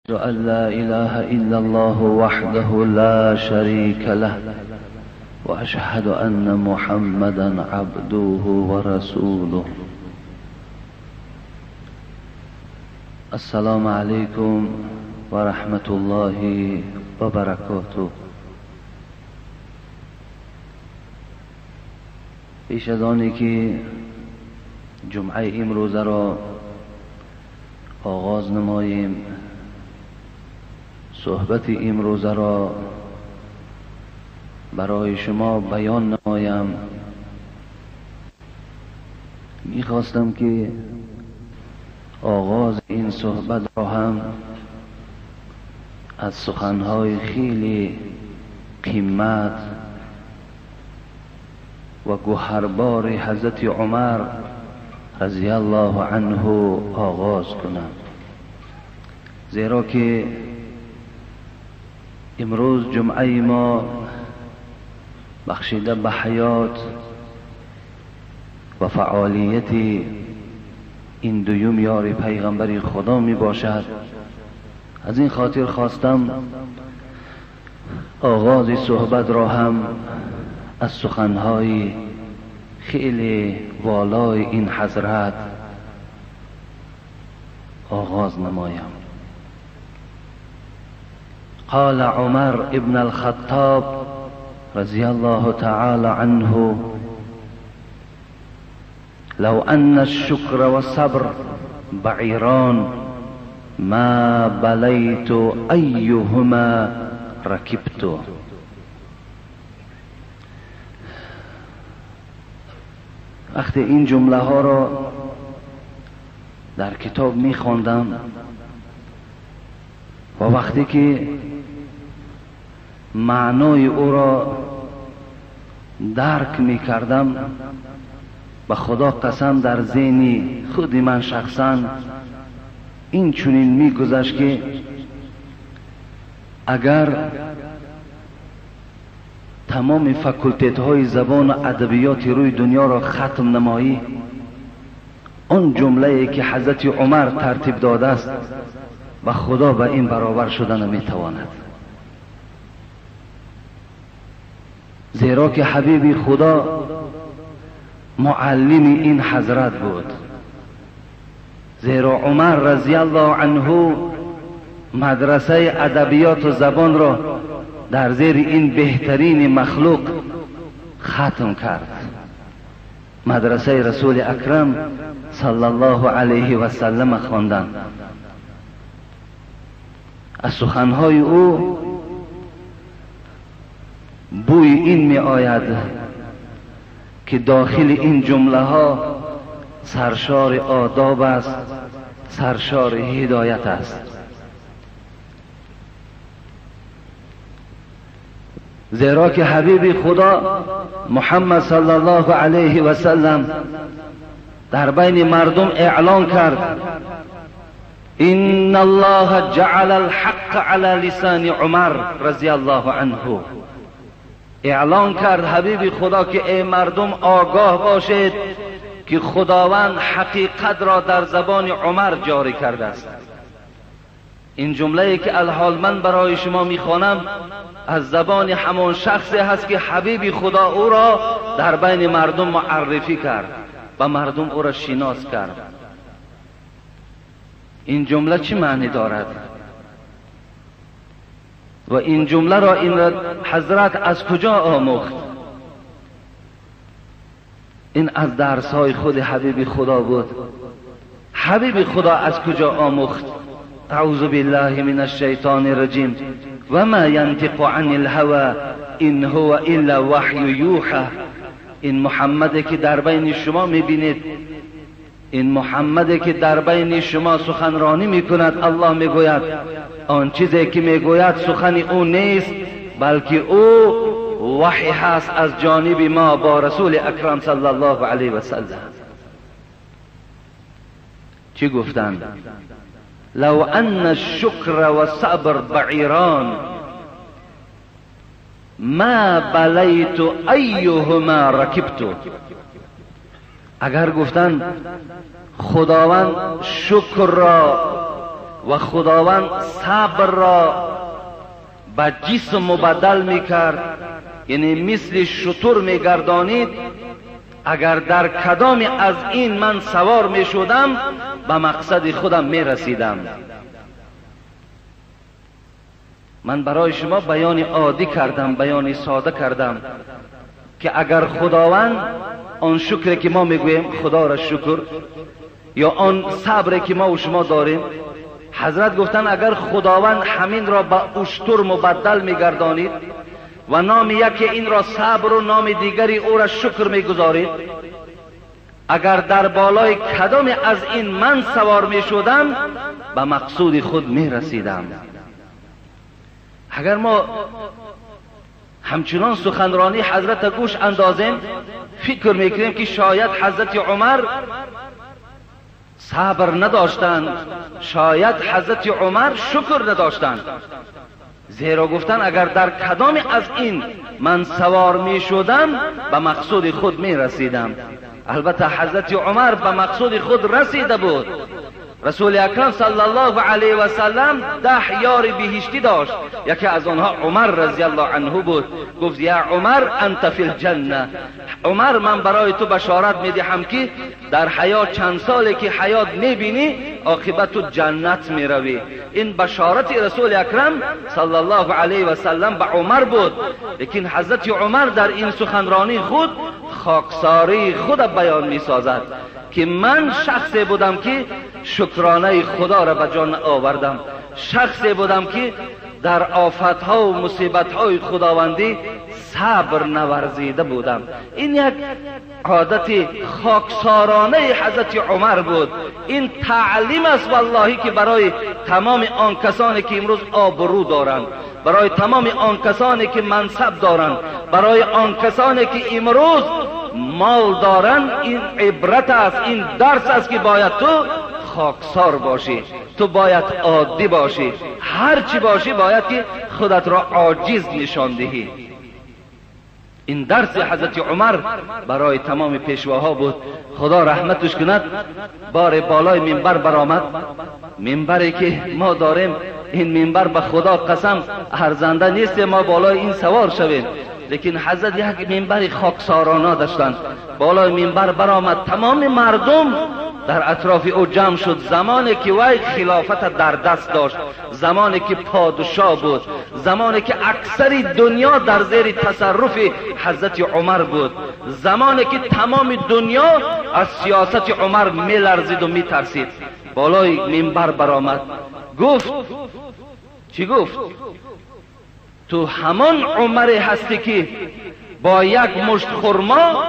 أن لا إله إلا الله وحده لا شريك له وأشهد أن محمدا عبده ورسوله. السلام عليكم ورحمة الله وبركاته. پیش از آنی که جمعه امروز را آغاز نماییم، صحبت امروز را برای شما بیان نمایم، میخواستم که آغاز این صحبت را هم از سخنهای خیلی قیمت و گوهربار حضرت عمر رضی الله عنه آغاز کنم، زیرا که امروز جمعه ما بخشیده به حیات و فعالیت این دویم یار پیغمبر خدا می باشد. از این خاطر خواستم آغاز صحبت را هم از سخنهای خیلی والای این حضرت آغاز نمایم. قال عمر ابن الخطاب رضي الله تعالى عنه: لو أن الشكر والصبر بعيران ما بليت أيهما ركبت. وقتی این جمله ها را در کتاب می خواندم و وقتی که معنای او را درک می کردم، به خدا قسم در ذهن خود من شخصا این چنین می گذشت که اگر تمام فاکولتت های زبان و ادبیات روی دنیا را ختم نمایی، آن جمله که حضرت عمر ترتیب داده است و خدا به این برابر شده نمیتواند، زیرا که حبیب خدا معلم این حضرت بود. زیرا عمر رضی الله عنه مدرسه ادبیات و زبان را در زیر این بهترین مخلوق ختم کرد، مدرسه رسول اکرم صلی الله علیه و سلم خواندن. از سخنهای او بوی این می آید که داخل این جمله ها سرشار آداب است، سرشار هدایت است. زیرا که حبیب خدا محمد صلی الله علیه و سلم در بین مردم اعلان کرد: ان الله جعل الحق على لسان عمر رضی الله عنه. اعلان کرد حبیب خدا که ای مردم آگاه باشید که خداوند حقیقت را در زبان عمر جاری کرده است. این جمله که الحال من برای شما میخوانم از زبان همان شخصی هست که حبیب خدا او را در بین مردم معرفی کرد و مردم او را شناس کرد. این جمله چه معنی دارد؟ و این جمله را این حضرت از کجا آموخت؟ این از درس‌های خود حبیب خدا بود. حبیب خدا از کجا آموخت؟ اعوذ بالله من الشیطان الرجیم و ما ینطق عن الهوى ان هو الا وحی یوحى. این محمد که در بین شما میبینید، این محمد که در بین شما سخنرانی میکند، الله میگوید آن چیزی که میگوید سخن او نیست، بلکه او وحی هست از جانب ما با رسول اکرم صلی الله علیه و سلم. چی گفتند؟ لو ان الشکر و صبر بعیران ما بلیت ایهما رکبت. اگر گفتند خداوند شکر را و خداوند صبر را به جسم مبدل میکرد، یعنی مثل شتر میگردانید، اگر در کدام از این من سوار میشدم به مقصد خودم میرسیدم. من برای شما بیان عادی کردم، بیان ساده کردم که اگر خداوند آن شکر که ما میگوییم خدا را شکر، یا آن صبر که ما و شما داریم، حضرت گفتن اگر خداوند همین را به اشتر مبدل میگردانید و نام یکی این را صبر و نام دیگری او را شکر میگذارید، اگر در بالای کدام از این من سوار میشدم به مقصود خود میرسیدم. اگر ما همچنان سخنرانی حضرت گوش اندازیم، فکر میکنیم که شاید حضرت عمر صبر نداشتند، شاید حضرت عمر شکر نداشتند، زیرا گفتن اگر در کدام از این من سوار می شدم به مقصود خود می رسیدم. البته حضرت عمر به مقصود خود رسیده بود. رسول اکرم صلی الله علیه و سلم 10 یار بهشتی داشت، یکی از آنها عمر رضی الله عنه بود. گفت یا عمر انت فی الجنه، عمر من برای تو بشارت میدهم که در حیات چند سالی که حیات میبینی عاقبت تو جنت میروی. این بشارت رسول اکرم صلی الله علیه و سلم به عمر بود. لیکن حضرت عمر در این سخنرانی خود خاکساری خود بیان میسازد که من شخصی بودم که شکرانه خدا را به جان آوردم، شخصی بودم که در آفتها و مصیبتهای خداوندی صبر نورزیده بودم. این یک عادت خاکسارانه حضرت عمر بود. این تعلیم است والله که برای تمام آن کسانی که امروز آبرو دارند، برای تمام آن کسانی که منصب دارند، برای آن کسانی که امروز مال دارند، این عبرت است، این درس است که باید تو خاکسار باشی، تو باید عادی باشی، هر چی باشی باید که خودت را عاجز نشان دهی. این درس حضرت عمر برای تمام پیشواها بود. خدا رحمتش کند. بار بالای منبر برآمد، منبری که ما داریم این منبر به خدا قسم ارزنده نیست ما بالای این سوار شویم، لیکن حضرت یک منبر خاکسارانه داشتند. بالای منبر برآمد، تمام مردم در اطراف او جمع شد. زمانی که وی خلافت در دست داشت، زمانی که پادشاه بود، زمانی که اکثر دنیا در زیر تصرف حضرت عمر بود، زمانی که تمام دنیا از سیاست عمر میلرزید و میترسید، بالای منبر برآمد. گفت چی گفت؟ تو همان عمر هستی که با یک مشت خرما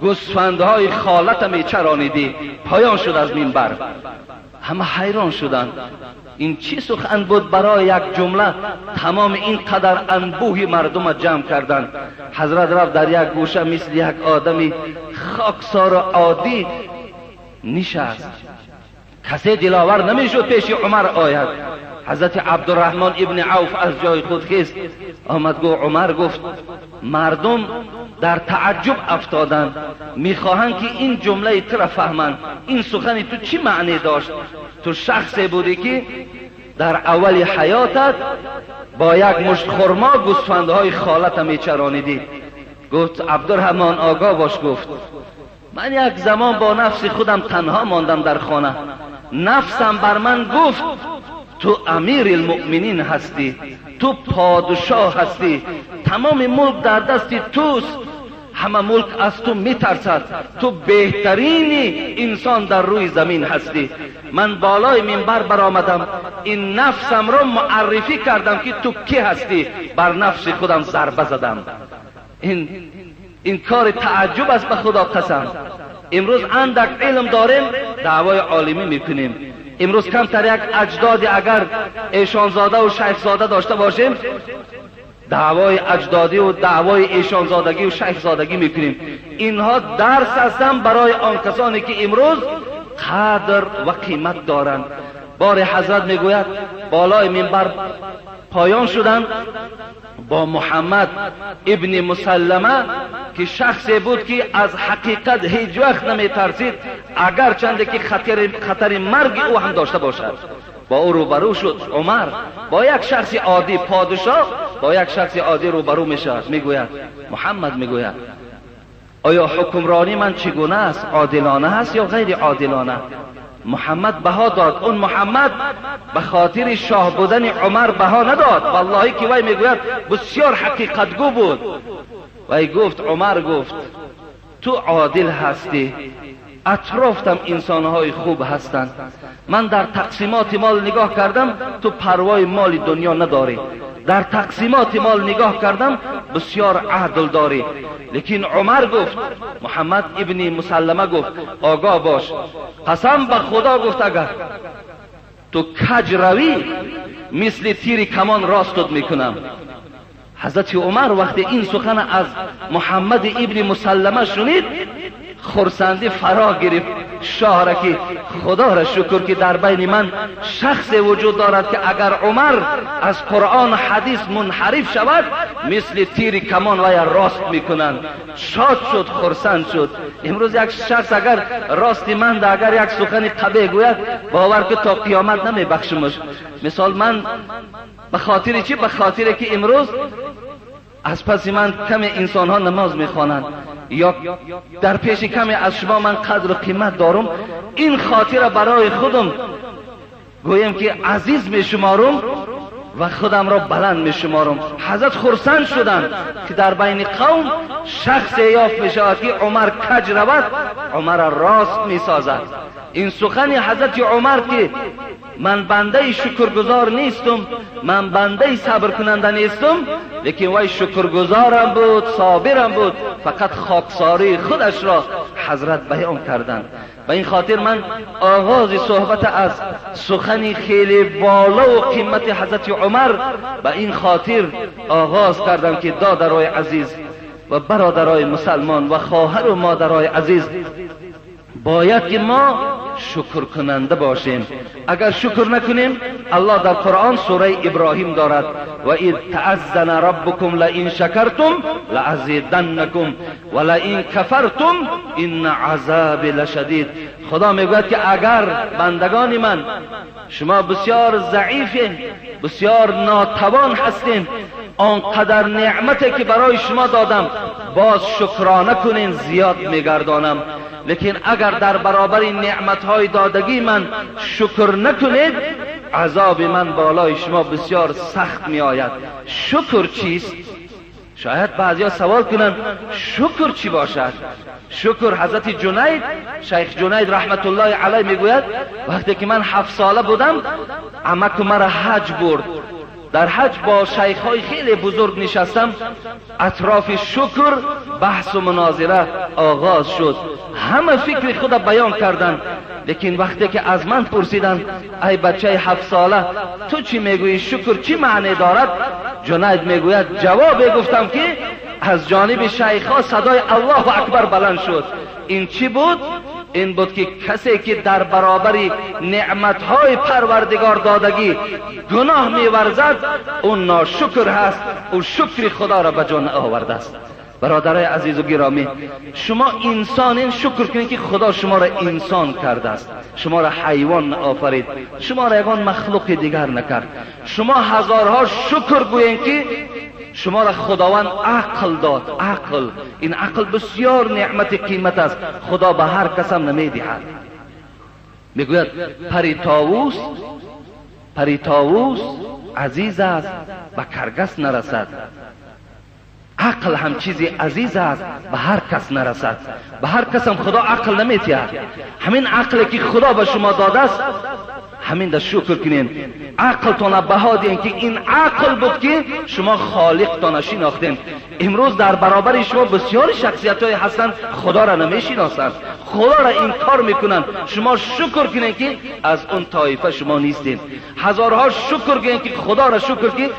گوسفندهای خالت میچرانیدی. پایان شد از منبر. همه حیران شدند این چی سخن بود برای یک جمله تمام این قدر انبوه مردم جمع کردند. حضرت رفت در یک گوشه مثل یک آدمی خاکسار و عادی نشست. کسی دلاور نمیشد پیش عمر آید. حضرت عبدالرحمن ابن عوف از جای خود خیست آمد. گفت عمر گفت مردم در تعجب افتادند، میخواهند که این جمله تو را فهمند، این سخن تو چی معنی داشت؟ تو شخصی بودی که در اول حیاتت با یک مشت خرما گوسفندهای خالت میچرانیدی. گفت عبدالرحمن آگاه باش، گفت من یک زمان با نفس خودم تنها ماندم در خانه، نفسم بر من گفت تو امیر المؤمنین هستی، تو پادشاه هستی، تمام ملک در دست توست، همه ملک از تو میترسد، تو بهترین انسان در روی زمین هستی. من بالای منبر برآمدم، این نفسم را معرفی کردم که تو کی هستی، بر نفس خودم ضربه زدم. این کار تعجب است به خدا قسم. امروز اندک علم داریم دعوای عالمی میکنیم. امروز کمتر یک اجدادی اگر ایشانزاده و شیخزاده داشته باشیم دعوای اجدادی و دعوای ایشانزادگی و شیخزادگی میکنیم. اینها درس هستند برای آن کسانی که امروز قدر و قیمت دارند. بار حضرت میگوید بالای منبر پایان شدند با محمد ابن مسلمه که شخصی بود که از حقیقت هیچ وقت نمی ترسید، اگر چنده که خطر مرگ او هم داشته باشد. با او روبرو شد. عمر با یک شخص عادی، پادشاه با یک شخص عادی روبرو میشود، میگوید محمد میگوید آیا حکمرانی من چگونه است؟ عادلانه است یا غیر عادلانه؟ محمد بها داد. اون محمد به خاطر شاه بودن عمر بها نداد، والله که وی میگوید بسیار حقیقتگو بود. وی گفت، عمر گفت تو عادل هستی، اطرافتم انسانهای خوب هستند، من در تقسیمات مال نگاه کردم تو پروای مال دنیا نداری، در تقسیمات مال نگاه کردم بسیار عدل داری. لیکن عمر گفت، محمد ابن مسلمه گفت آگاه باش، قسم به خدا گفت اگر تو کج روی مثل تیر کمان راستت میکنم. حضرت عمر وقتی این سخن از محمد ابن مسلمه شنید خرسندی فرا گرفت شاه را که خدا را شکر که در بین من شخص وجود دارد که اگر عمر از قرآن حدیث منحرف شود مثل تیر کمان وی راست میکنند. شاد شد، خرسند شد. امروز یک شخص اگر راست من اگر یک سخن قبیح گوید باور که تا قیامت نمیبخشمش. مثال من به خاطر چی؟ به خاطر که امروز از پس من کم انسان ها نماز میخوانند یا در پیش کمی از شما من قدر و قیمت دارم، این خاطر برای خودم گویم که عزیز میشمارم و خودم را بلند میشمارم. حضرت خرسند شدند که در بین قوم شخص یافت میشود که عمر کج رود عمر راست میسازد. این سخن حضرت عمر که من بنده شکرگزار نیستم، من بنده صبر کننده نیستم، لیکن وی شکرگزارم بود، صابرم بود، فقط خاکساری خودش را حضرت بیان کردند. به این خاطر من آغاز صحبت از سخن خیلی بالا و قیمت حضرت عمر به این خاطر آغاز کردم که دادرای عزیز و برادرای مسلمان و خواهر و مادرای عزیز، باید که ما شکر کننده باشیم. اگر شکر نکنیم، الله در قرآن سوره ابراهیم دارد و اذ تأذن ربکم لئن شکرتم لازیدنکم و لئن کفرتم ان عذابی لشدید. خدا میگوید که اگر بندگان من شما بسیار ضعیفین، بسیار ناتوان هستین، آنقدر نعمتی که برای شما دادم باز شکرانه کنین زیاد میگردانم، لیکن اگر در برابر نعمتهای دادگی من شکر نکنید عذاب من بالای شما بسیار سخت می آید. شکر چیست؟ شاید بعضیا سوال کنند شکر چی باشد؟ شکر حضرت جنید، شیخ جنید رحمت الله علیه میگوید وقتی که من 7 ساله بودم عمک مرا حج برد. در حج با شیخ های خیلی بزرگ نشستم، اطراف شکر بحث و مناظره آغاز شد، همه فکر خود بیان کردند. لیکن وقتی که از من پرسیدند ای بچه 7 ساله تو چی میگویی، شکر چی معنی دارد؟ جنید میگوید جواب گفتم که از جانب شیخ ها صدای الله اکبر بلند شد. این چی بود؟ این بود که کسی که در برابر نعمتهای پروردگار دادگی گناه میورزد اون ناشکر هست، او شکر خدا را به جان آورده است. برادرای عزیز و گرامی، شما انسانین، شکر کنید که خدا شما را انسان کرده است، شما را حیوان آفرید، شما را یگان مخلوق دیگر نکرد. شما هزارها شکر گویین که شما را خداوند عقل داد. عقل، این عقل بسیار نعمت قیمت است، خدا به هر کس هم نمیدهد. میگوید پری طاووس عزیز است به کرگس نرسد. عقل هم چیزی عزیز است، به هر کس نرسد. به هر کس هم خدا عقل نمیتید. همین عقلی که خدا به شما داده است همین در شکر کنین. عقلتان بها دین که این عقل بود که شما خالقتان شناختین. امروز در برابر شما بسیار شخصیت های هستند خدا را نمیشناسند، خدا را انکار میکنند. شما شکر کنین که از اون طایفه شما نیستین. هزارها شکر کنین که خدا را شکر که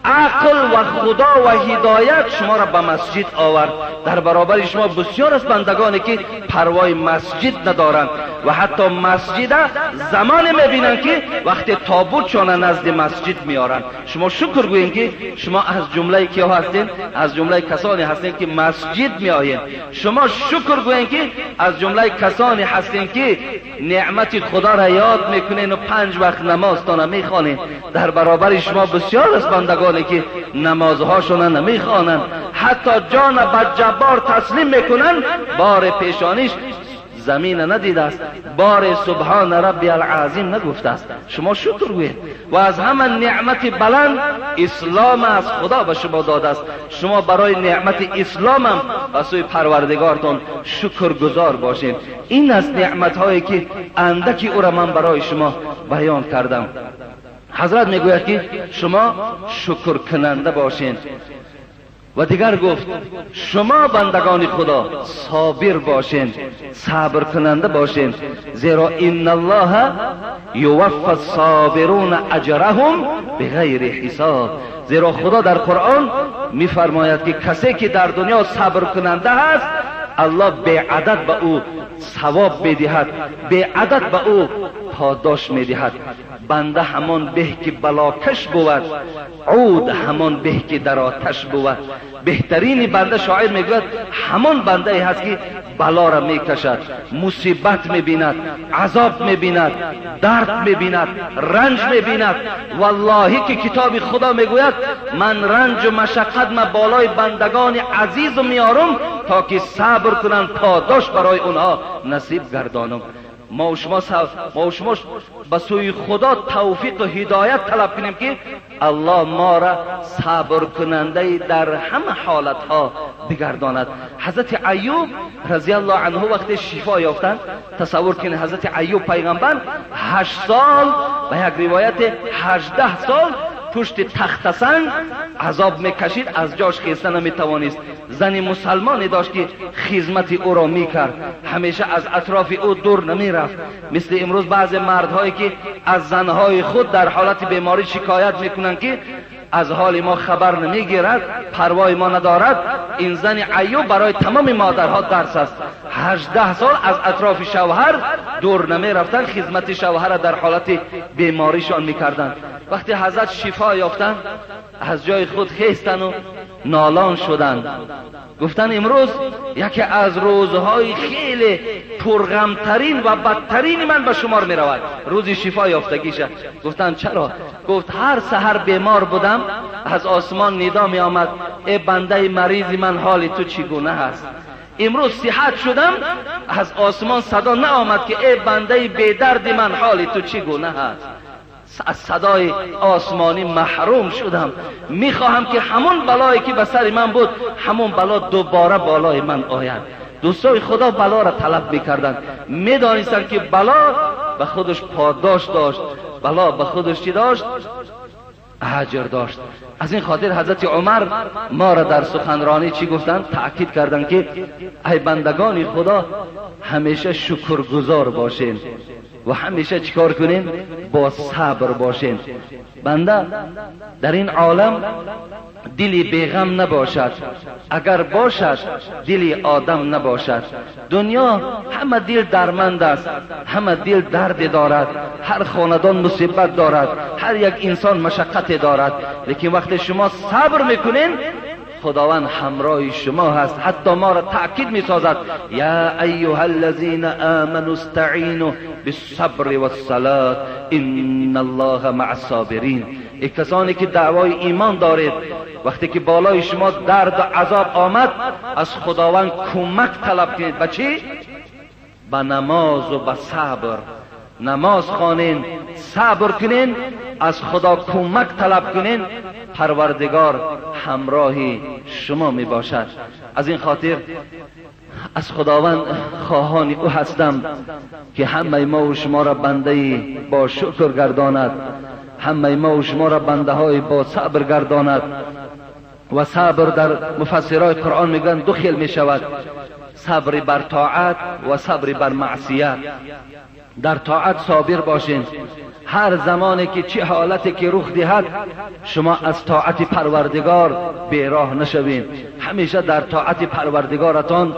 عقل و خدا و هدایت شما را به مسجد آورد. در برابر شما بسیار از بندگانی که پروای مسجد ندارند. و حتی مسجد زمان میبینن که وقتی تابوتشان نزد مسجد میارن. شما شکر گویین که شما از جمله کیا هستین؟ از جمله کسانی هستین که مسجد میآیین. شما شکر گویین که از جمله کسانی هستین که نعمت خدا را یاد میکنین و 5 وقت نمازتان میخوانین. در برابر شما بسیار از بندگانی که نمازهاشون نمیخوانند، حتی جان به جبار تسلیم میکنن، بار پیشانیش زمین ندیده است، بار سبحان ربی العظیم نگفته است. شما شکر گویید. و از همه نعمت بلند اسلام از خدا به شما داده است. شما برای نعمت اسلام هم به سوی پروردگارتان شکرگزار باشید. این از نعمت هایی که اندکی او را من برای شما بیان کردم. حضرت میگوید که شما شکر کننده باشین. و دیگر گفت شما بندگان خدا صابر باشین، صبر کننده باشین، زیرا ان الله یوفی الصابرون اجرهم بغیر حساب. زیرا خدا در قرآن میفرماید که کسی که در دنیا صبر کننده هست، الله به عدد به او ثواب میدهد، به عدد به او پاداش میدهد. بنده همان به که بلاکش بود، عود همان به که در آتش بود. بهترین بنده، شاعر میگوید، همان بنده ای هست که بلا را میکشد، مصیبت میبیند، عذاب میبیند، درد میبیند، رنج میبیند. والله که کتاب خدا میگوید من رنج و مشقت ما بالای بندگان عزیز میارم تا که صبر کنند، پاداش برای اونها نصیب گردانم. ما و شما به سوی خدا توفیق و هدایت طلب کنیم که الله ما را صبر کننده در همه حالت ها بگرداند. حضرت ایوب رضی الله عنه وقتی شفا یافتند، تصور کنید حضرت ایوب پیغمبر 8 سال، به یک روایت 18 سال پشت تخت سنگ عذاب میکشید، از جاش خیسته نمیتوانست. زن مسلمانی داشت که خدمت او را میکرد، همیشه از اطراف او دور نمیرفت. مثل امروز بعض مردهایی که از زنهای خود در حالت بیماری شکایت میکنند که از حال ما خبر نمیگیرد، پروای ما ندارد. این زن ایوب برای تمام مادرها درس است. 18 سال از اطراف شوهر دور نمیرفتند، خدمت شوهر در حالت بیماریشان میکردند. وقتی حضرت شفا یافتند، از جای خود خیستند و نالان شدند. گفتند امروز یکی از روزهای خیلی پرغمترین و بدترین من به شمار می رود، روز شفا یافتگیشه. گفتند چرا؟ گفت هر سحر بیمار بودم، از آسمان ندا می آمد ای بنده مریض من، حال تو چگونه هست؟ امروز صحت شدم، از آسمان صدا نآمد که ای بنده بیدرد من، حال تو چگونه هست؟ از صدای آسمانی محروم شدم. میخواهم که همون بلایی که به سر من بود، همون بلا دوباره بالای من آید. دوستای خدا بلا را طلب میکردند، میدانستند که بلا به خودش پاداش داشت، بلا به خودش چی داشت؟ اجر داشت. از این خاطر حضرت عمر ما را در سخنرانی چی گفتند؟ تأکید کردند که ای بندگان خدا، همیشه شکرگزار باشین و همیشه چیکار کنین؟ با صبر باشین. بنده در این عالم دلی بیغم نباشد، اگر باشد دلی آدم نباشد. دنیا همه دل درمند است، همه دل درد دارد، هر خاندان مصیبت دارد، هر یک انسان مشقت دارد. لیکن وقتی شما صبر میکنین، خداوند همراه شما هست. حتی ما را تأکید می سازد یا ایها الذین آمنوا استعینوا بالصبر والصلاة ان الله مع الصابرین. ای کسانی که دعوای ایمان دارید، وقتی که بالای شما درد و عذاب آمد، از خداوند کمک طلب کنید. به چی؟ به نماز و به صبر. نماز خوانین، صبر کنین، از خدا کمک طلب کنین، پروردگار همراه شما می باشد. از این خاطر از خداوند خواهان او هستم که همه ما و شما را بنده با شکر گرداند، همه ما و شما را بنده های با صبر گرداند. و صبر در مفسرهای قرآن میگن دو خیل می شود: صبر بر طاعت و صبر بر معصیت. در طاعت صابر باشین، هر زمانی که چه حالتی که رخ دهد شما از طاعت پروردگار بیراه نشوین، همیشه در طاعت پروردگارتان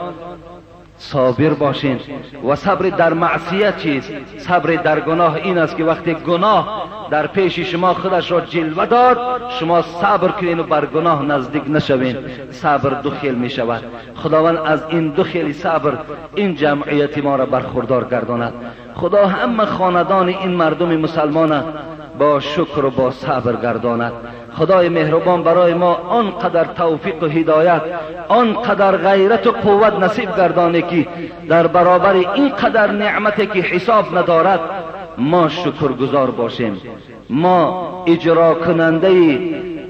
صابر باشین. و صبر در معصیت چیست؟ صبر در گناه این است که وقتی گناه در پیش شما خودش را جلوه داد، شما صبر کنین و بر گناه نزدیک نشوین. صبر دو خیل می شود. خداوند از این دو خیل صبر این جمعیت ما را برخوردار گرداند. خدا همه خاندان این مردم مسلمان با شکر و با صبر گرداند. خدای مهربان برای ما آنقدر توفیق و هدایت، آنقدر غیرت و قوت نصیب گردانه که در برابر این قدر نعمتی که حساب ندارد ما شکرگزار باشیم، ما اجرا کننده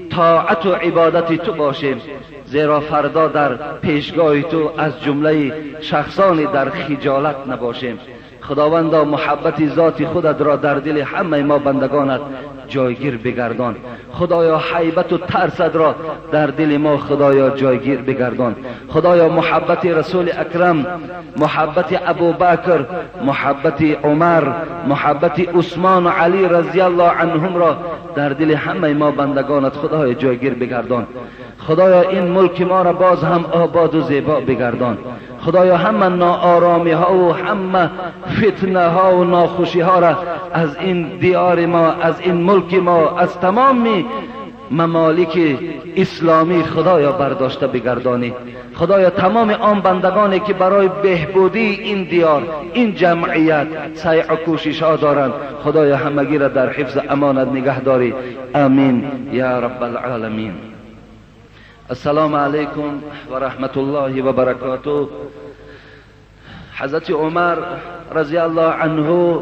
طاعت و عبادت تو باشیم، زیرا فردا در پیشگاه تو از جمله شخصانی در خجالت نباشیم. خداوندا محبت ذات خودت را در دل همه ما بندگانت جایگیر بگردان. خدایا حیبت و ترست را در دل ما خدایا جایگیر بگردان. خدایا محبت رسول اکرم، محبت ابوبکر، محبت عمر، محبت عثمان و علی رضی الله عنهم را در دل همه ما بندگانت خدایا جایگیر بگردان. خدایا این ملک ما را باز هم آباد و زیبا بگردان. خدایا همه ناآرامی ها و همه فتنه ها و ناخوشی ها را از این دیار ما، از این ملک ما، از تمام ممالک اسلامی خدایا برداشته بگردانی. خدایا تمام آن بندگانی که برای بهبودی این دیار، این جمعیت سعی و کوشش ها دارند، خدایا همگی را در حفظ امانت نگه داری. آمین یا رب العالمین. السلام علیکم و رحمت الله و برکاته. حضرت عمر رضی الله عنه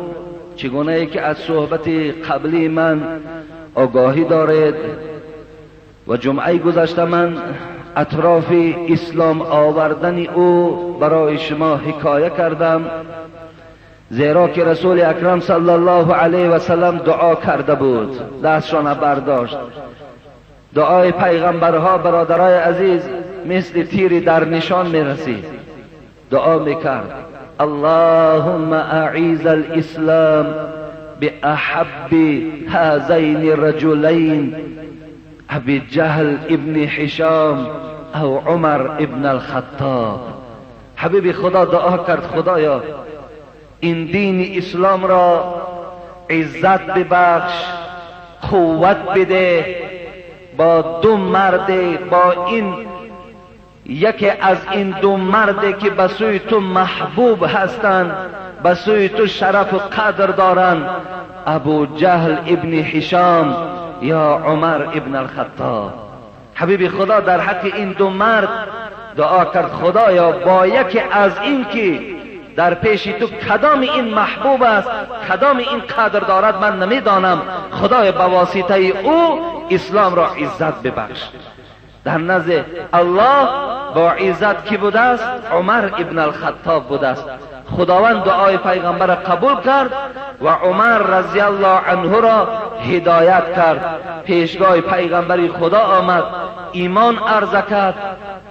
چگونه که از صحبت قبلی من آگاهی دارید و جمعه گذشته من اطراف اسلام آوردن او برای شما حکایه کردم، زیرا که رسول اکرم صلی الله علیه و سلم دعا کرده بود، دستشان برداشت. دعای پیغمبرها برادرای عزیز مثل تیری در نشان میرسید. دعا میکرد اللهم اعیز الاسلام باحب هذین الرجلین ابی جهل ابن هشام او عمر ابن الخطاب. حبیب خدا دعا کرد خدایا این دین اسلام را عزت ببخش، قوت بده، با دو مرد، با این یکی از این دو مرد که به سوی تو محبوب هستند، به سوی تو شرف و قدر دارند، ابو جهل ابن هشام یا عمر ابن الخطاب. حبیب خدا در حق این دو مرد دعا کرد خدایا با یکی از این که در پیش تو کدام این محبوب است، کدام این قدر دارد من نمیدانم، خدای به واسطه او اسلام را عزت ببخش. در نزد الله با عزت کی بوده است؟ عمر ابن الخطاب بوده است. خداوند دعای پیغمبر را قبول کرد و عمر رضی الله عنه را هدایت کرد. پیشگاه پیغمبر خدا آمد، ایمان عرضه کرد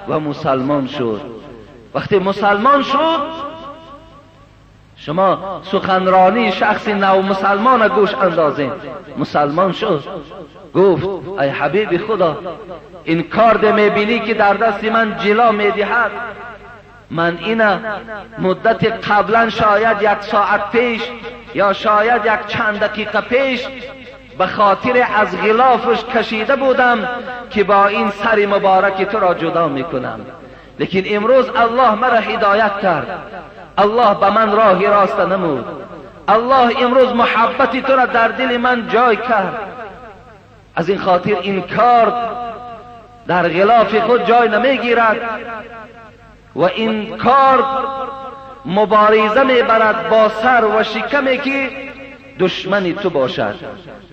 و مسلمان شد. وقتی مسلمان شد، شما سخنرانی شخص نو مسلمان گوش اندازین. مسلمان شد، گفت ای حبیب خدا، این کارد میبینی که در دست من جلا میدهد، من اینا مدت قبلا شاید یک ساعت پیش یا شاید یک چند دقیقه پیش به خاطر از غلافش کشیده بودم که با این سر مبارک تو را جدا میکنم، لیکن امروز الله مرا هدایت کرد، الله به من راه راست نمود، الله امروز محبت تو را در دل من جای کرد. از این خاطر این کار در غلاف خود جای نمیگیرد و این کار مبارزه میبرد با سر و شکمی که دشمن تو باشد،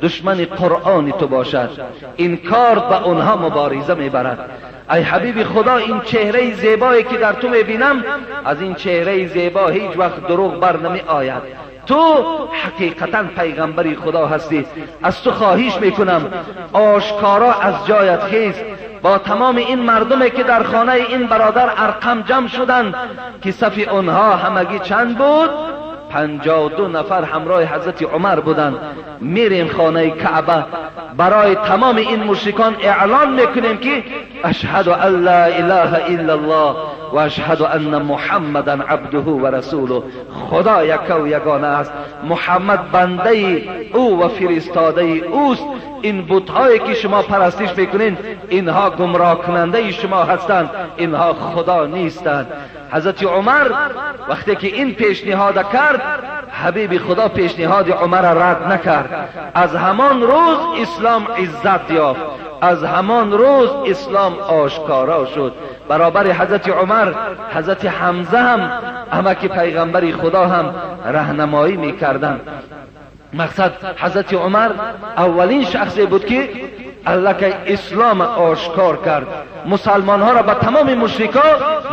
دشمن قرآن تو باشد. این کار با اونها مبارزه میبرد. ای حبیب خدا، این چهره زیبایی که در تو میبینم، از این چهره زیبا هیچ وقت دروغ بر نمی آید. تو حقیقتا پیغمبری خدا هستی. از تو خواهش میکنم آشکارا از جایت خیز، با تمام این مردمی که در خانه این برادر ارقم جمع شدند که صف آنها همگی چند بود؟ 52 نفر همراه حضرت عمر بودند. میریم خانه کعبه، برای تمام این مشرکان اعلان میکنیم که اشهد ان لا اله الا الله و اشهد ان محمدا عبده و رسوله. خدا یک و یگانه است، محمد بنده او و فرستاده اوست. این بت‌هایی که شما پرستش میکنین اینها گمراه کننده شما هستند، اینها خدا نیستند. حضرت عمر وقتی که این پیشنهاد کرد، حبیب خدا پیشنهاد عمر را رد نکرد. از همان روز اسلام عزت یافت، از همان روز اسلام آشکارا شد. برابر حضرت عمر حضرت حمزه هم عمک پیغمبر خدا هم رهنمایی میکردند. مقصد حضرت عمر اولین شخصی بود که الله اسلام آشکار کرد، مسلمان ها را به تمام مشرکا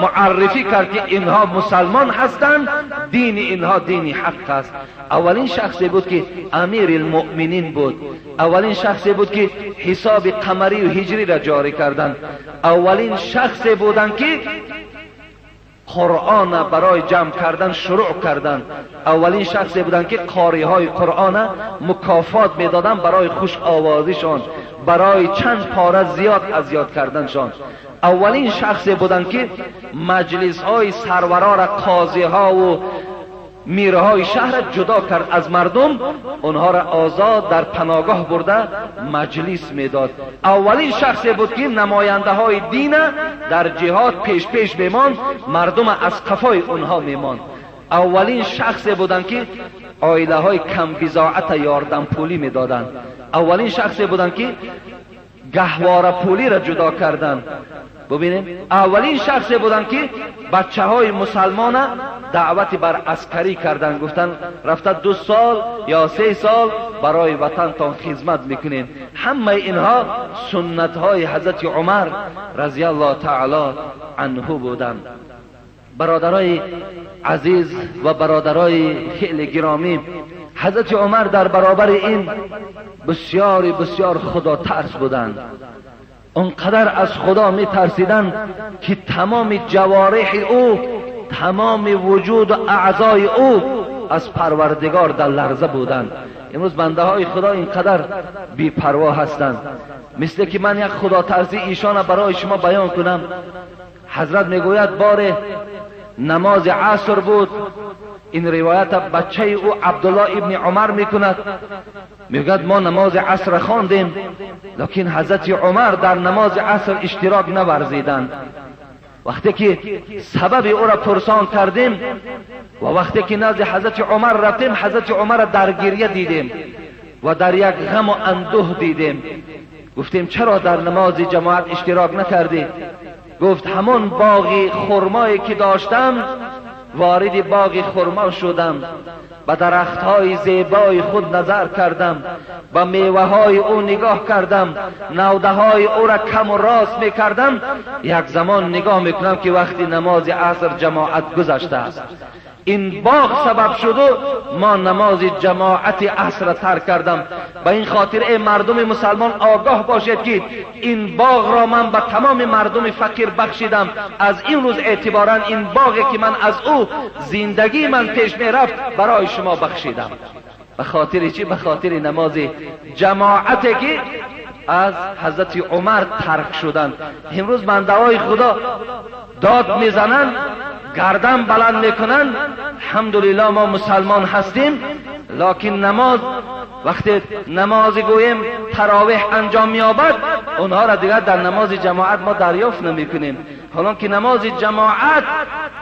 معرفی کرد که اینها مسلمان هستند، دین اینها دین حق است. اولین شخصی بود که امیر المؤمنین بود، اولین شخصی بود که حساب قمری و هجری را جاری کردند، اولین شخصی بودند که قرآن برای جمع کردن شروع کردند، اولین شخصی بودند که قاری های قرآن مکافات میدادند برای خوش آوازیشان، برای چند پاره زیاد از یاد کردنشان. اولین شخصی بودند که مجلس های سرورا را، قاضی ها و میرهای شهر جدا کرد از مردم، آنها را آزاد در پناهگاه برده مجلس میداد. اولین شخصی بود که نماینده های دین در جهاد پیش پیش میماند، مردم از قفای آنها میماند. اولین شخصی بودند که عائله های کم بضاعت یاردم پولی میدادند. اولین شخصی بودند که گهواره پولی را جدا کردند. ببینید، اولین شخصی بودند که بچه های مسلمان دعوت بر عسکری کردند، گفتند رفته 2 سال یا 3 سال برای وطنتان خدمت میکنین. همه اینها سنت های حضرت عمر رضی الله تعالی عنه بودند. برادرای عزیز و برادرای خیلی گرامی، حضرت عمر در برابر این بسیار بسیار خدا ترس بودند. اونقدر از خدا می ترسیدند که تمام جوارح او، تمام وجود و اعضای او از پروردگار در لرزه بودند. امروز بنده های خدا اینقدر بی پروا هستند. مثل که من یک خدا ترسی ایشان برای شما بیان کنم. حضرت میگوید بار نماز عصر بود، این روایت بچه او عبدالله ابن عمر میکند، میگوید ما نماز عصر خواندیم، لیکن حضرت عمر در نماز عصر اشتراک نورزیدند. وقتی که سبب او را پرسان کردیم و وقتی که نزد حضرت عمر رفتیم، حضرت عمر را در گریه دیدیم و در یک غم و اندوه دیدیم. گفتیم چرا در نماز جماعت اشتراک نکردی؟ گفت همون باغ خرمایی که داشتم وارد باغ خرما شدم، به درختهای زیبای خود نظر کردم، به میوه های او نگاه کردم، نوده های او را کم و راست می کردم. یک زمان نگاه میکنم که وقتی نماز عصر جماعت گذشته است. این باغ سبب شد و ما نماز جماعت عصر ترک کردم. به این خاطر ای مردم مسلمان آگاه باشید که این باغ را من به تمام مردم فقیر بخشیدم. از این روز اعتبارا این باغی که من از او زندگی من پیش می رفت برای شما بخشیدم. به خاطر چی؟ به خاطر نماز جماعتی که از حضرت عمر ترک شدند. امروز بنده های خدا داد میزنند، گردن بلند میکنند، الحمدلله ما مسلمان هستیم، لکن نماز وقتی نماز گوییم تراویح انجام مییابد، اونها را دیگر در نماز جماعت ما دریافت نمیکنیم. حالا که نماز جماعت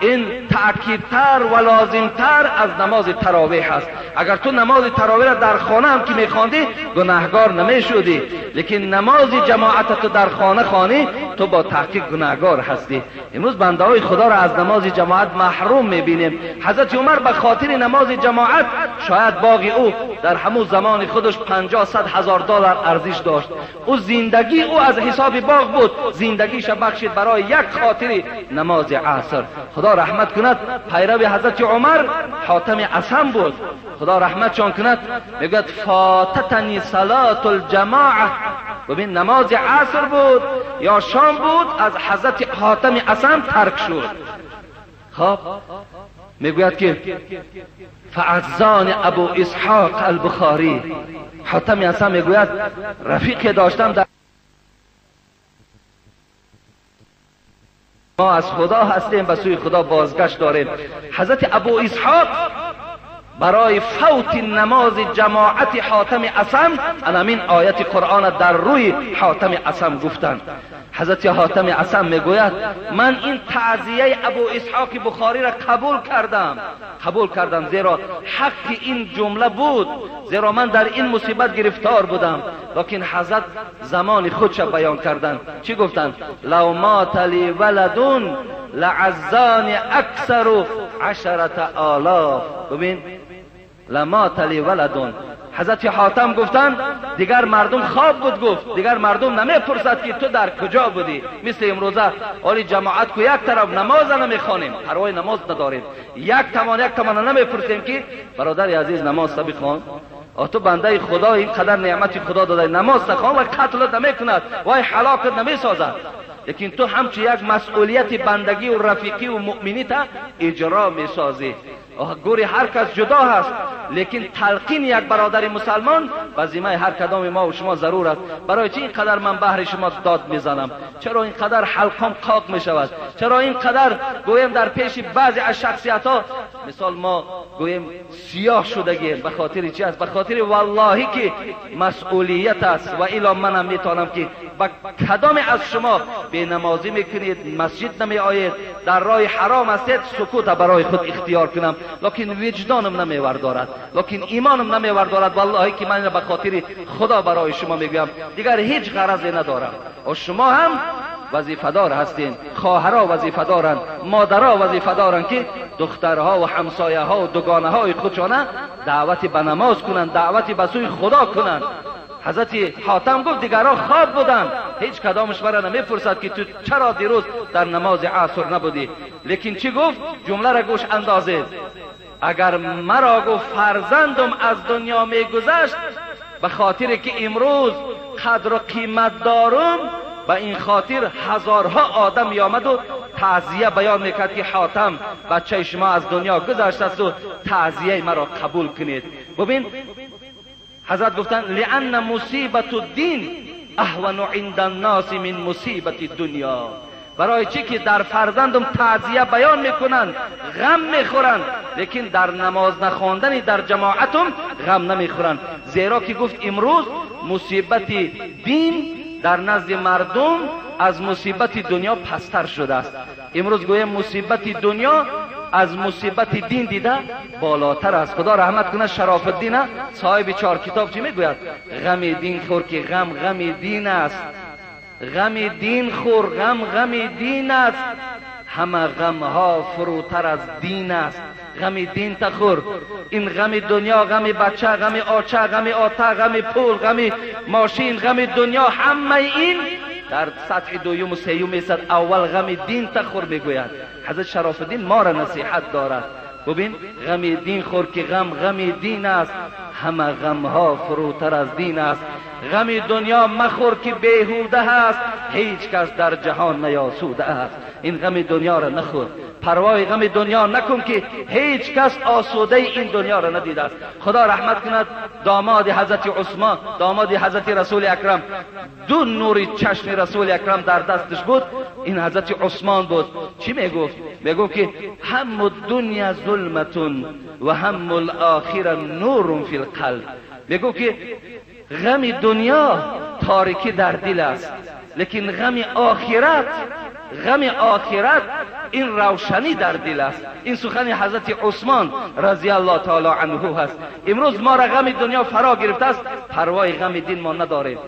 این تأکیدتر و لازمتر از نماز تراویح است. اگر تو نماز تراویح را در خانه هم که میخواندی گناهگار نمیشدی، لیکن نماز جماعت تو در خانه خوانی تو با تحقیق گناهگار هستی. امروز بنده های خدا را از نماز جماعت محروم میبینیم. حضرت عمر به خاطر نماز جماعت شاید باغ او در همون زمان خودش 50-100 هزار دلار ارزش داشت. او زندگی او از حساب باغ بود، زندگیش بخشید برای یک خاطر نماز عصر. خدا رحمت کند پیرو حضرت عمر حاتم اصم بود، خدا رحمتشان کند، میگوید فاتتنی صلاة الجماعه. ببین نماز عصر بود یا شام بود از حضرت حاتم اصم ترک شد. خب میگوید که فعزان ابو اسحاق البخاری، حاتم اصم میگوید رفیق داشتم در ما از خدا هستیم، به سوی خدا بازگشت داریم. حضرت ابو اسحاق برای فوت نماز جماعت حاتم اصم همین آیت قرآن در روی حاتم اصم گفتند. حضرت حاتم اصم میگوید من این تعزیه ابو اسحاق بخاری را قبول کردم، زیرا حق این جمله بود، زیرا من در این مصیبت گرفتار بودم. لیکن حضرت زمان خودش بیان کردند. چی گفتند؟ لو مات لی ولد لعزان اکثر 10,000. ببین، لمات لی ولد. حضرت حاتم گفتند دیگر مردم خواب بود، گفت دیگر مردم نمیپرسد که تو در کجا بودی. مثل امروزه آلی جماعت کو یک طرف نماز نمیخوانیم، پروای نماز نداریم، یک توان نمیپرسیم که برادر عزیز نماز بخوان، تو بنده خدا اینقدر نعمت خدا داده نماز نخوان و قتلت نمیکند و هلاکت نمیسازد، لیکن تو همچون یک مسئولیت بندگی و رفیقی و مؤمنی تا اجرا میسازی. گوری هر کس جدا هست، لیکن تلقین یک برادر مسلمان وظیفه هر کدام ما و شما ضرور است. برای چی اینقدر من بهر شما داد میزنم؟ چرا اینقدر حلقام قاق میشود؟ چرا اینقدر گویم در پیش بعضی از شخصیت ها مثال ما گویم سیاه شدگیم؟ به خاطر چی است؟ به خاطر والله که مسئولیت است. و الا منم میتونم که با کدام از شما بی نمازی میکنید، مسجد نمی آید، در راه حرام هستید، سکوت برای خود اختیار کنم، لیکن وجدانم نمیوردارد، لیکن ایمانم نمیوردارد. والله که من به خاطر خدا برای شما میگویم، دیگر هیچ غرضی ندارم. و شما هم وظیفه دار هستین، خواهرها وظیفه دارند، مادرها وظیفه دارند که دخترها و همسایه ها و دوگانه های خودشانه دعوت به نماز کنند، دعوت به سوی خدا کنند. حضرت حاتم گفت دیگرها خواب بودند، هیچ کدامش مرا نمیپرسد که تو چرا دیروز در نماز عصر نبودی. لیکن چی گفت؟ جمله را گوش اندازید. اگر مرا گفت فرزندم از دنیا میگذشت، به خاطر که امروز قدر و قیمت دارم، به این خاطر هزارها آدم میآمد و تعزیه بیان میکرد که حاتم بچه شما از دنیا گذشت است و تعزیه مرا قبول کنید. ببین حضرت گفتن لأن مصیبت الدین اهون عند الناس من مصیبت الدنیا. برای چی که در فرزندم تعزیه بیان میکنند، غم میخورند، لیکن در نماز نخواندن در جماعتم غم نمیخورند. زیرا که گفت امروز مصیبت دین در نزد مردم از مصیبت دنیا پستر شده است. امروز گویا مصیبت دنیا از مصیبت دین دیده بالاتر است. خدا رحمت کنه شراف الدین صاحب 4 کتاب چی میگوید؟ غم دین خور که غم غم دین است، غم دین خور غم غم دین است، همه غمها فروتر از دین است. غم دین تخور، این غم دنیا، غم بچه، غم آچه، غم آتا، غم پول، غم ماشین، غم دنیا، همه این در سطح دویم و سیوم میسد. اول غم دین تخور میگوید. حضرت شراف الدین ما را نصیحت دارد. ببین غم دین خور که غم غم دین است، همه غمها فروتر از دین است. غم دنیا مخور که بیهوده است، هیچ کس در جهان نیاسوده است. این غم دنیا را نخور، پروای غم دنیا نکن که هیچ کس آسوده این دنیا را ندیده است. خدا رحمت کند داماد حضرت عثمان، داماد حضرت رسول اکرم، 2 نور چشم رسول اکرم در دستش بود، این حضرت عثمان بود. چی میگفت؟ میگفت که هم الدنیا ظلمتون و هم الاخره نور فی القلب. میگفت که غم دنیا تاریکی در دل است، لیکن غم آخرت، غم آخرت این روشنی در دل است. این سخن حضرت عثمان رضی الله تعالی عنه هست. امروز ما را غم دنیا فرا گرفته است، پروای غم دین ما نداریم.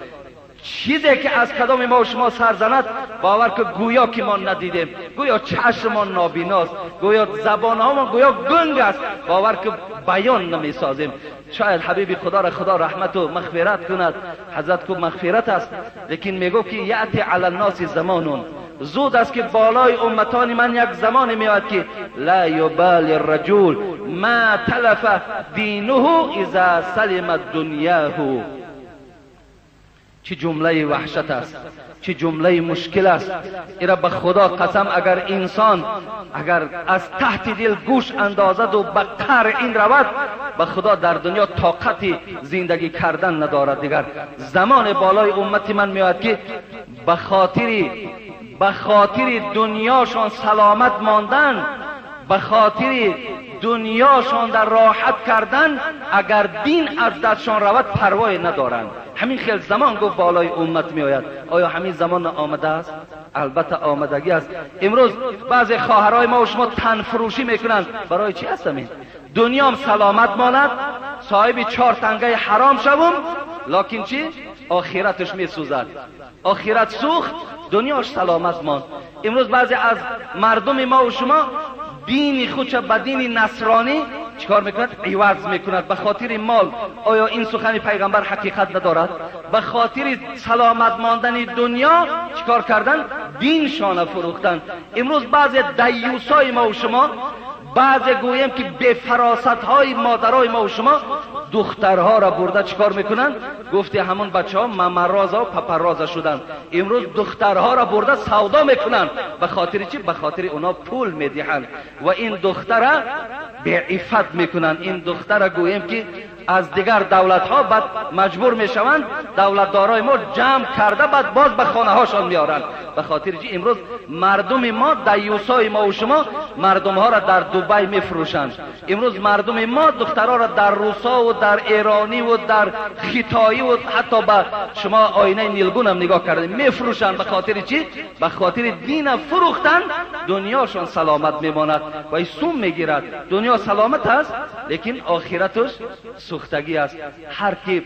چیزی که از کدام ما و شما سر زند، باور که گویا که ما ندیدیم، گویا چشم ما نابیناست، گویا زبان ها ما گویا گنگ است، باور که بیان نمی سازیم. شاید حبیب خدا را خدا رحمت و مغفرت کند، حضرت کو مغفرت است، لیکن میگو که یأتی علی الناس زمانون، زود است که بالای امتان من یک زمان میآید که لا یبالی الرجل ما تلف دینه اذا سلم دنیاه. چه جمله وحشت است، چه جمله مشکل است. ایرا به خدا قسم اگر انسان اگر از تحت دل گوش اندازد و به قهر این رود، به خدا در دنیا طاقت زندگی کردن ندارد. دیگر زمان بالای امت من میآید که به خاطر به خاطر دنیاشان سلامت ماندن، به خاطر دنیاشان در راحت کردن، اگر دین از دستشان رود پروای ندارند. همین خیل زمان گفت بالای امت می آید. آیا همین زمان آمده است؟ البته آمدگی است. امروز بعضی خواهرای ما و شما تن فروشی میکنند. برای چی هست همین؟ دنیام سلامت ماند، صاحب 4 تنگه حرام شوم، لکن چی؟ آخرتش میسوزد. آخرت سوخت، دنیاش سلامت ماند. امروز بعضی از مردم ما و شما دین خودش به دین نصرانی چیکار میکند؟ عوض میکند به خاطر مال. آیا این سخن پیغمبر حقیقت ندارد؟ به خاطر سلامت ماندن دنیا چیکار کردن؟ دینشان فروختن. امروز بعضی دیوسای ما و شما، بعضی گوییم که به فراست های مادرای ما و شما دخترها را برده چیکار میکنن؟ گفتی همون بچه ها ممرازا و پپرازا شدن. امروز دخترها را برده سودا میکنن. به خاطر چی؟ به خاطر اونا پول میدهند و این دختره به عفت میکنن. این دختره گوییم که از دیگر دولت ها بعد مجبور میشوند دولتدارای ما جمع کرده بعد باز به خانه هاشان میارند. به خاطر چی؟ امروز مردم ما، دیوسای ما و شما، مردم ها را در دبی میفروشند. امروز مردم ما دخترها را در روسا و در ایرانی و در خیتایی و حتی به شما آینه نیلگون هم نگاه کرده میفروشند. به خاطر چی؟ به خاطر دین فروختن دنیاشان سلامت میماند و سوم میگیرد. دنیا سلامت است لیکن آخرتش سوختگی است. هر کی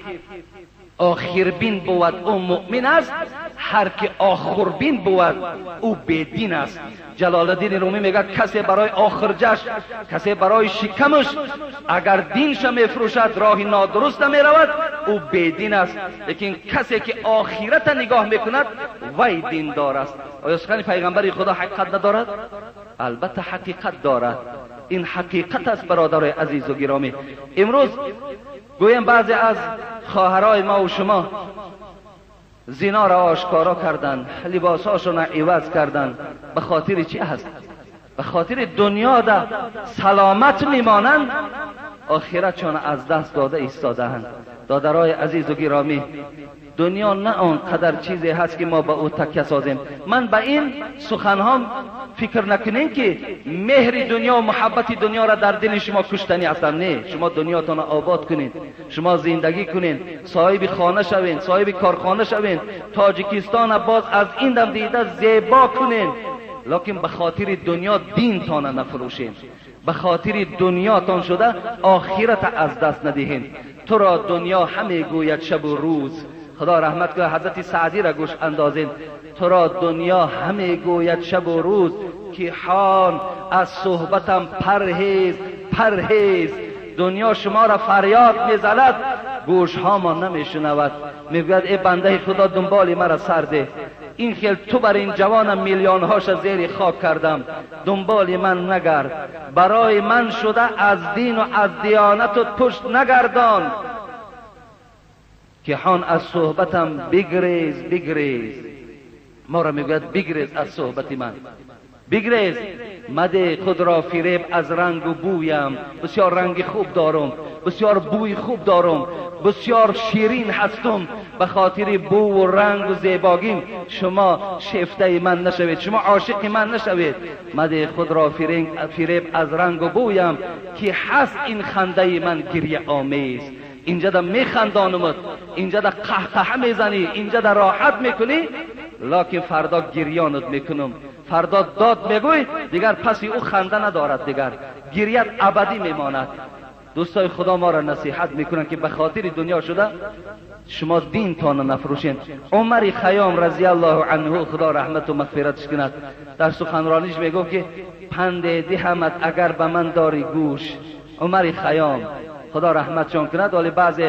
آخربین بود او مؤمن است، هر کی آخربین بود او بیدین است. جلال الدین رومی میگه کسی برای آخرجش، کسی برای شکمش اگر دینش میفروشد، راه نادرست میرود، او بیدین است. لیکن کسی که آخرت نگاه میکند وی دیندار است. آیا سخن پیغمبر خدا حقیقت ندارد؟ البته حقیقت دارد. این حقیقت است برادرای عزیز و گرامی. امروز گویم بعضی از خواهرای ما و شما زنا را آشکارا کردند، لباسهاشون را عوض کردند. به خاطر چی هست؟ به خاطر دنیا ده سلامت میمانند، آخرتشان از دست داده ایستادهاند. دادرای عزیز و گرامی، دنیا نه آنقدر چیزی هست که ما به او تکیه سازیم. من به این سخنها فکر نکنین که مهر دنیا و محبت دنیا را در دل شما کشتنی هستم. نه، شما دنیاتان را آباد کنین، شما زندگی کنین، صاحب خانه شوین، صاحب کارخانه شوین، تاجیکستان باز از این دم دیده زیبا کنین، لکن به خاطر دنیا دینتان نفروشین. به خاطر دنیاتان شده آخرت از دست ندهین. تو را دنیا همه گوید شب و روز. خدا رحمت کنه حضرت سعدی را گوش اندازین. تو را دنیا همه گوید شب و روز، که حان از صحبتم پرهیز پرهیز. دنیا شما را فریاد میزند، گوش ها ما نمیشنود. میگوید ای بنده خدا دنبال مرا سرده، این خیل تو بر این جوانم میلیون هاش زیر خاک کردم، دنبال من نگرد، برای من شده از دین و از دیانت و پشت نگردان، که حان از صحبتم بگریز بگریز. ما را میگوید بگریز از صحبت من، بگریز. مده خود را فریب از رنگ و بویم. بسیار رنگ خوب دارم، بسیار بوی خوب دارم، بسیار شیرین هستم، به خاطر بو و رنگ و زیباگیم شما شیفته من نشوید، شما عاشق من نشوید. مده خود را فریب از رنگ و بویم، که هست این خنده من گریه آمیز. اینجا در میخندانمت، اینجا در قهقهه میزنی، اینجا در راحت میکنی، لکن فردا گریانت میکنم، فردا داد میگوی، دیگر پسی او خنده ندارد، دیگر گریت ابدی میماند. دوستای خدا ما را نصیحت میکنن که به خاطر دنیا شده شما دین تان نفروشین. عمر خیام رضی الله عنه، خدا رحمت و مغفرتش کند، در سخنرانیش میگفت که پند دهمت اگر به من داری گوش. عمر خیام خدا رحمتشان کند، ولی بعض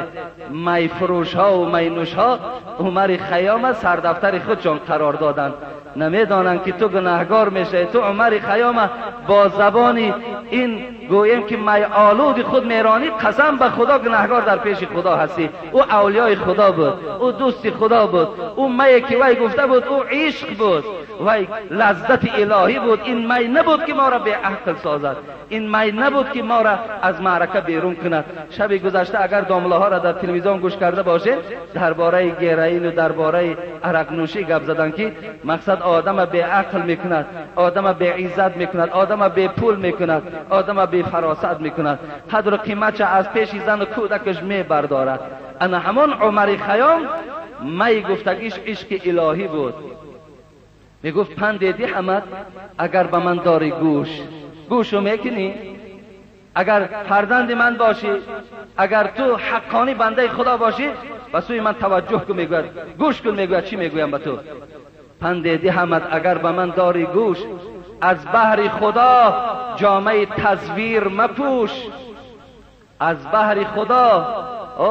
می فروش ها و می نوش ها عمر خیام سردفتر خودشان قرار دادند. نمیدانند که تو گناهگار میشه، تو عمر خیام با زبان این گوییم که می آلود خود میرانی، قسم به خدا گناهگار در پیش خدا هستی. او اولیای خدا بود، او دوست خدا بود، او می که وی گفته بود او عشق بود، وی لذت الهی بود. این می نبود که ما را به عقل سازد، این می نبود که ما را از معرکه بیرون کند. شب گذشته اگر داملاها را در تلویزیون گوش کرده باشید، درباره گرائین و درباره عرق نوشی گپ زدن که مقصد آدم به عقل میکند، آدم به عزت میکند، آدم به پول میکند، آدم به فراست میکند، قدر و قیمت از پیش زن و کودکش میبردارد. انا همان عمر خیام می گفتگیش عشق الهی بود. میگفت پند دهمت اگر به من داری گوش، گوشو میکنی؟ اگر فرزند من باشی، اگر تو حقانی بنده خدا باشی، به سوی من توجه کن. میگوید گوش کن، میگوید چی میگویم به تو؟ پند دهمت اگر به من داری گوش، از بهر خدا جامه تزویر مپوش. از بهر خدا،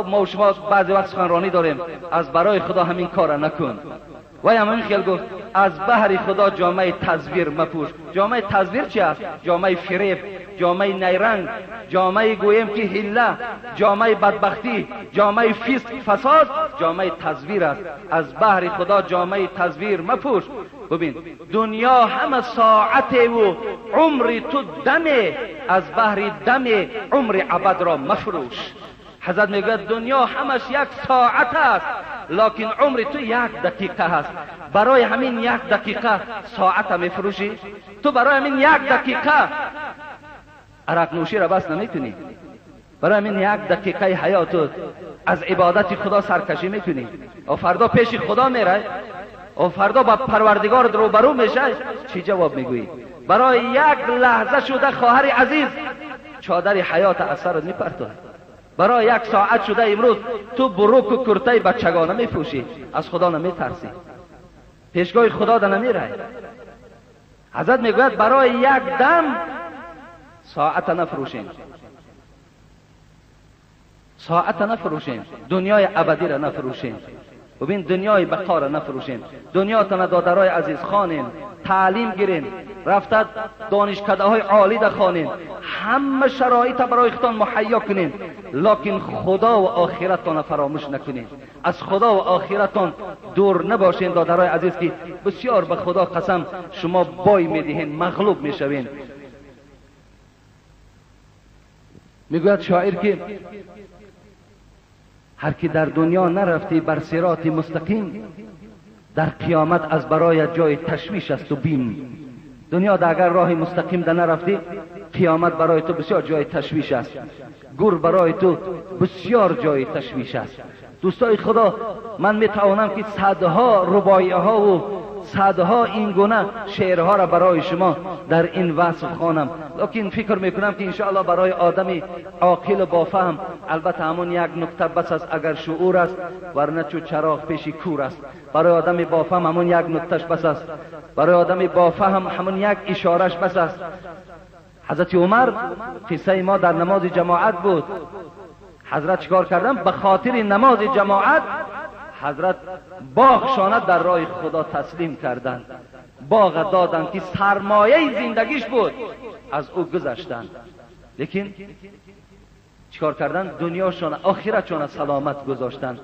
ما و شما بعضی وقت سخنرانی داریم، از برای خدا همین کار نکن. وای همین خیال گفت از بهر خدا جامه تزویر مپوش. جامه تزویر چی است؟ جامه فریب، جامه نیرنگ، جامه گویم که حیله، جامه بدبختی، جامه فسق فساد، جامه تزویر است. از بهر خدا جامه تزویر مپوش. ببین دنیا همه ساعت و عمر تو دمه، از بهر دم عمر ابد را مفروش. حضرت میگوید دنیا همش یک ساعت است، لکن عمر تو یک دقیقه هست. برای همین یک دقیقه ساعت میفروشی؟ تو برای همین یک دقیقه عرق نوشی را بس نمیکنی؟ برای همین یک دقیقه حیاتت از عبادت خدا سرکشی میکنی؟ و فردا پیش خدا میره، و فردا با پروردگار روبرو میشه، چی جواب میگویی؟ برای یک لحظه شده خواهر عزیز چادر حیات از سرت میپرتوی. برای یک ساعت شده امروز تو بروک و کرته بچگانه میپوشی، از خدا نمیترسی، پیشگاه خدا ده نمیره. حضرت میگوید برای یک دم ساعت نفروشین، ساعت نفروشین، دنیای ابدی را نفروشین. ببین دنیای بقا را نفروشین. دنیا تن دادرای عزیز خانین، تعلیم گیرین، رفته دانشکده های عالی ده خانین، همه شرایط برای خودتان مهیا کنین، لکن خدا و آخرتان فراموش نکنین، از خدا و آخرتان دور نباشین. دادرای عزیز که بسیار به خدا قسم شما بای میدهین، مغلوب میشوین. میگوید شاعر که هر کی در دنیا نرفتی بر صراط مستقیم، در قیامت از برای جای تشویش است و بیم. دنیا در اگر راه مستقیم در نرفتی، قیامت برای تو بسیار جای تشویش است، گور برای تو بسیار جای تشویش است. دوستای خدا، من میتوانم که صدها رباعی ها و صدها این گونه شعرها را برای شما در این وصف خوانم، لکن فکر میکنم که انشاءالله برای آدمی عاقل و بافهم البته همون یک نکته بس است اگر شعور است، ورنه چو چراغ پیش کور است. برای آدمی بافهم همون یک نکتهش بس است، برای آدمی بافهم همون یک اشارش بس است. حضرت عمر قصه ما در نماز جماعت بود. حضرت چیکار کردن؟ به خاطر نماز جماعت حضرت باغ شانه در راه خدا تسلیم کردند، باغ دادند که سرمایه زندگیش بود، از او گذشتند. لیکن چیکار کردند؟ دنیاشان آخرتشان سلامت گذاشتند.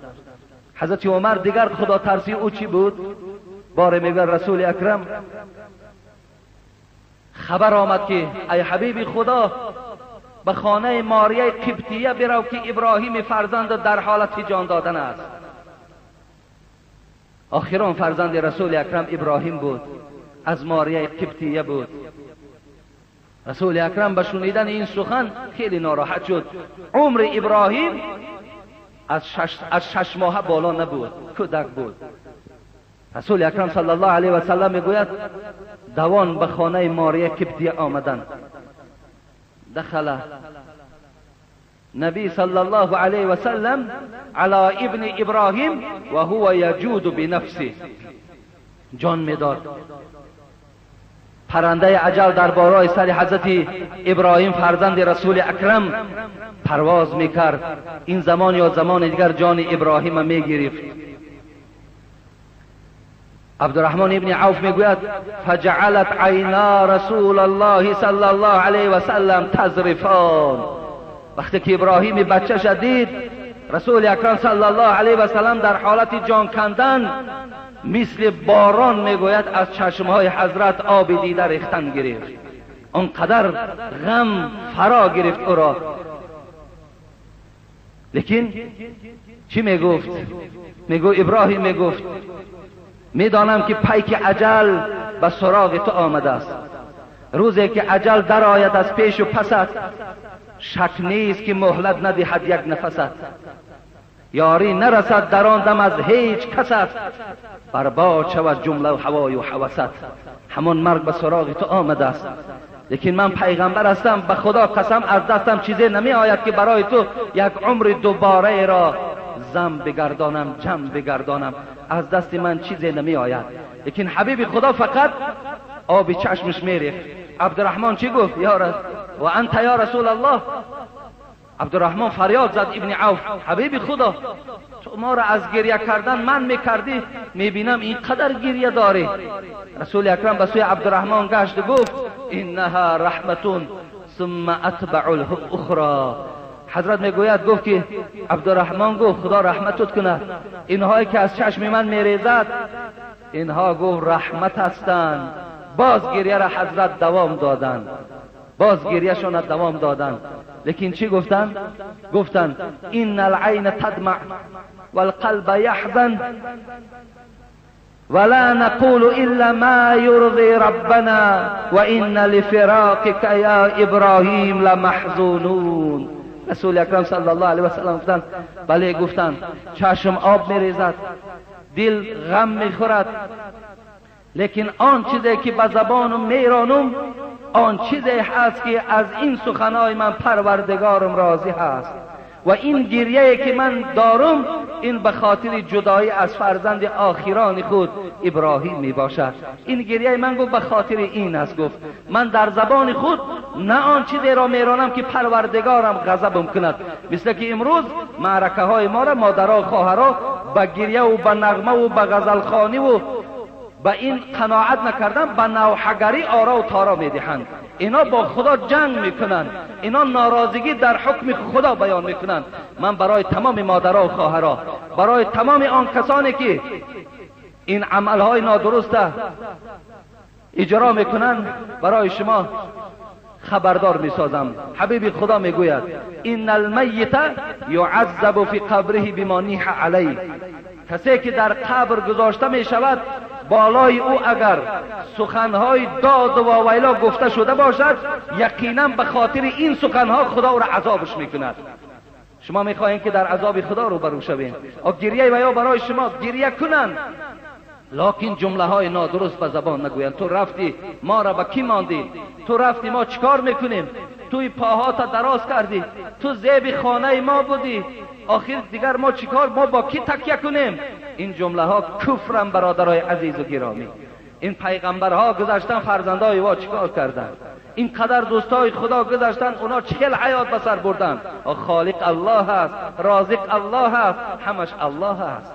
حضرت عمر دیگر خدا ترسی او چی بود؟ باره میگه رسول اکرم خبر آمد که ای حبیب خدا به خانه ماریه قبطیه برو که ابراهیم فرزند در حالت جان دادن است. آخران فرزند رسول اکرم ابراهیم بود، از ماریه قبطیه بود. رسول اکرم به شنیدن این سخن خیلی ناراحت شد. عمر ابراهیم از شش ماه بالا نبود، کودک بود. رسول اکرم صلی الله علیه و سلم میگوید دوان به خانه ماریه قبطیه آمدند. دخل نبی صلی الله علیه و سلم علی ابن ابراهیم و هو یجود بنفسه. جان میداد. پرنده اجل در بالای سر حضرت ابراهیم فرزند رسول اکرم پرواز میکرد. این زمان یا زمان دیگر جان ابراهیم میگرفت. عبدالرحمن ابن عوف میگوید فجعلت عینا رسول الله صلی الله علیه و سلم تذرفان. وقتی که ابراهیم بچه دید، رسول اکرم صلی الله علیه و سلم در حالت جان کندن مثل باران میگوید از چشمهای حضرت آب دیده ریختن گرفت. آنقدر غم فرا گرفت او را. لیکن چی میگفت؟ میگو ابراهیم میگفت میدانم که پیک اجل به سراغ تو آمده است. روزی که اجل درآید از پیش و پست، شک نیست که مهلت ندهد یک نفست. یاری نرسد در آن دم از هیچ کست، برباد شود جمله هوای و هوست. همان مرگ به سراغ تو آمده است، لیکن من پیغمبر هستم، به خدا قسم از دستم چیزی نمی آید که برای تو یک عمر دوباره را زم بگردانم، جمع بگردانم. از دست من چیزی نمی آید. لیکن حبیب خدا فقط آب چشمش میریخت. عبدالرحمن چی گفت؟ یا و انت یا رسول الله. عبدالرحمن فریاد زد ابن عوف، حبیب خدا تو ما را از گریه کردن من میکردی، میبینم اینقدر گریه داری. رسول اکرم به سوی عبدالرحمن گشت و گفت انها رحمتون ثم اتبع الاخرى. حضرت میگوید گفت که عبدالرحمن گفت خدا رحمتت کند، اینهایی که از چشم من میریزد اینها گفت رحمت هستند. باز گریه را حضرت دوام دادند، باز گریهشان را دوام دادند. لیکن چی گفتند؟ گفتند ان العین تدمع والقلب یحزن ولا نقول الا ما يرضي ربنا وان لفراقك یا ابراهیم لمحزونون. رسول اکرم صلی الله علیه و سلم گفتند بله، گفتند چشم آب میریزد، دل غم میخورد، لیکن آن چیزی که به زبانم میرانم آن چیزی هست که از این سخنهای من پروردگارم راضی هست و این گریه که من دارم این به خاطر جدایی از فرزند آخران خود ابراهیم می باشد. این گریه من گفت به خاطر این است. گفت من در زبان خود نه آن چیزی را میرانم که پروردگارم غضبم کند. مثل که امروز معرکه های ما را مادرها خواهرها به گریه و به نغمه و به غزلخوانی و به این قناعت نکردن به نوحه‌گری آرا و تارا میدهند. اینا با خدا جنگ میکنند، اینا ناراضگی در حکم خدا بیان میکنند. من برای تمام مادرها و خواهرها، برای تمام آن کسانی که این عملهای نادرست اجرا میکنند برای شما خبردار میسازم. حبیب خدا میگوید ان المیت یعذب فی قبره بما نیح علیه. کسی که در قبر گذاشته میشود بالای او اگر سخنهای داد و واویلا گفته شده باشد یقینا به خاطر این سخنها خدا او را عذابش میکند. شما میخواهید که در عذاب خدا روبرو شوین، گریه و یا برای شما گریه کنند، لکن جمله های نادرست به زبان نگویند. تو رفتی ما را به کی ماندی؟ تو رفتی ما چیکار میکنیم؟ توی پاهات دراز کردی، تو زیب خانه ما بودی، آخر دیگر ما چیکار، ما با کی تکیه کنیم؟ این جمله ها کفرم برادرای عزیز و گرامی. این پیغمبرها گذشتن فرزندای وا چیکار کردن؟ این قدر دوستای خدا گذشتن اونا چهل حیات به سر بردن. خالق الله است، رازق الله است، همش الله است.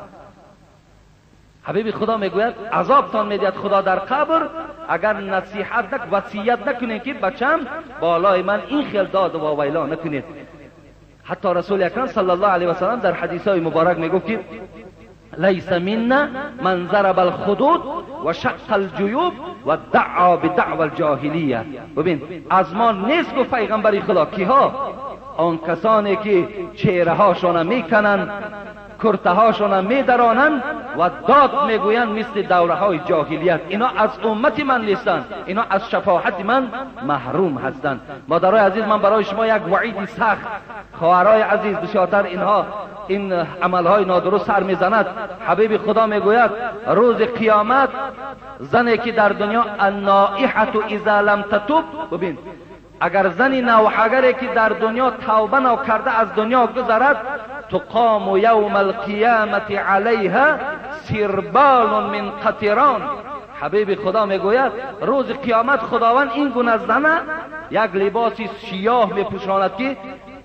حبیب خدا میگوید عذابتان میدهد خدا در قبر اگر نصیحت نک وصیت نکنید که بچم بالای من این خیل داد و واویلا نکنید. حتی رسول اکرم صلی الله علیه و سلم در حدیث های مبارک میگفت که لیس منا من ضرب الخدود و شق الجیوب و دعا بدعوى الجاهلیه. ببین از ما نیست گفت پیغمبر خدا کیها؟ آن کسانی که چهره هاشون میکنند، کرته هاشون میدرانند و داد میگویند مثل دوره های جاهلیت. اینا از امت من نیستند، اینا از شفاعت من محروم هستند. مادرای عزیز من برای شما یک وعید سخت، خواهرای عزیز بسیارتر اینها این عملهای نادرست سر میزند. حبیب خدا میگوید روز قیامت زنی که در دنیا النائحة اذا لم تتوب، ببین اگر زنی نوحه‌گری که در دنیا توبه نکرده از دنیا گذرد، تقام یوم القیامت علیها سربال من قطران. حبیب خدا میگوید روز قیامت خداوند این گونه زنه یک لباس سیاه میپوشاند که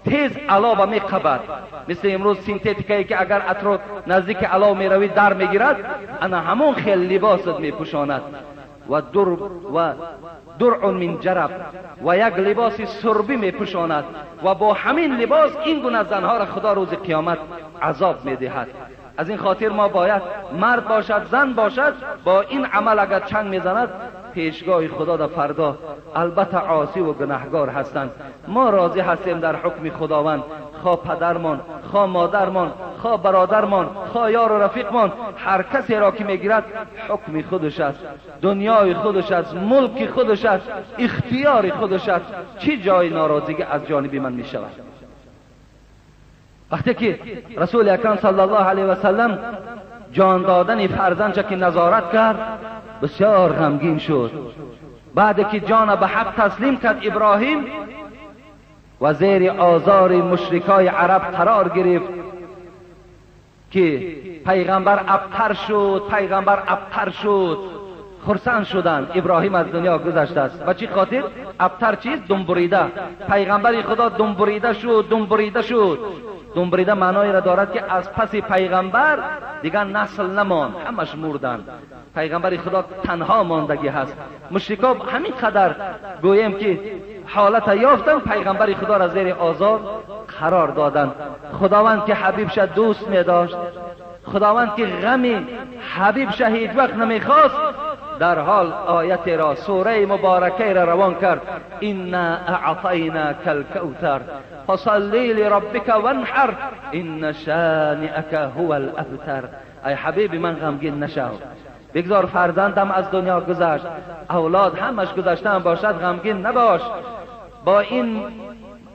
تیز علاوه میقبد، مثل امروز سینتتیکایی که اگر اطراف نزدیک علاوه میروی در میگیرد، انا همون خیلی لباست میپوشاند. و درع من جرب، و یک لباس سربی میپوشاند و با همین لباس این گونه زنها را خدا روز قیامت عذاب میدهد. از این خاطر ما باید مرد باشد زن باشد با این عمل اگر چنگ میزند پیشگاه خدا در فردا البته عاصی و گناهگار هستند. ما راضی هستیم در حکم خداوند، خواه پدرمان، خواه مادرمان، خواه برادرمان، خواه یار و رفیقمان، هر کسی را که میگیرد حکم خودش است، دنیای خودش است، ملک خودش است، اختیار خودش است. چی جای ناراضگی از جانب من میشود؟ وقتی که رسول اکرم صلی الله علیه و سلم جان دادن فرزندش که نظارت کرد بسیار غمگین شد. بعد که جان به حق تسلیم کرد ابراهیم و زیر آزار مشرکای عرب قرار گرفت که پیغمبر ابتر شد، پیغمبر ابتر شد، خرسند شدند. ابراهیم از دنیا گذشته است. و چی خاطر؟ ابتر چیست؟ دم بریده. پیغمبر خدا دم بریده شد، دم بریده شد. دم بریده معنایی را دارد که از پس پیغمبر دیگر نسل نماند، همش مردند. پیغمبر خدا تنها ماندگی هست. مشرکا همین قدر گوییم که حالت یافتن، پیغمبر خدا را زیر آزار قرار دادند. خداوند که حبیبش دوست می داشت، خداوند که غم حبیبش هیچ وقت نمیخواست، در حال آیت را، سوره مبارکه را روان کرد: انا اعطیناک الکوثر فصلی لربک وانحر ان شانئک هو الابتر. ای حبیب من غمگین نشو، بگذار فرزندم از دنیا گذشت، اولاد همش گذشته باشد، غمگین نباش. با این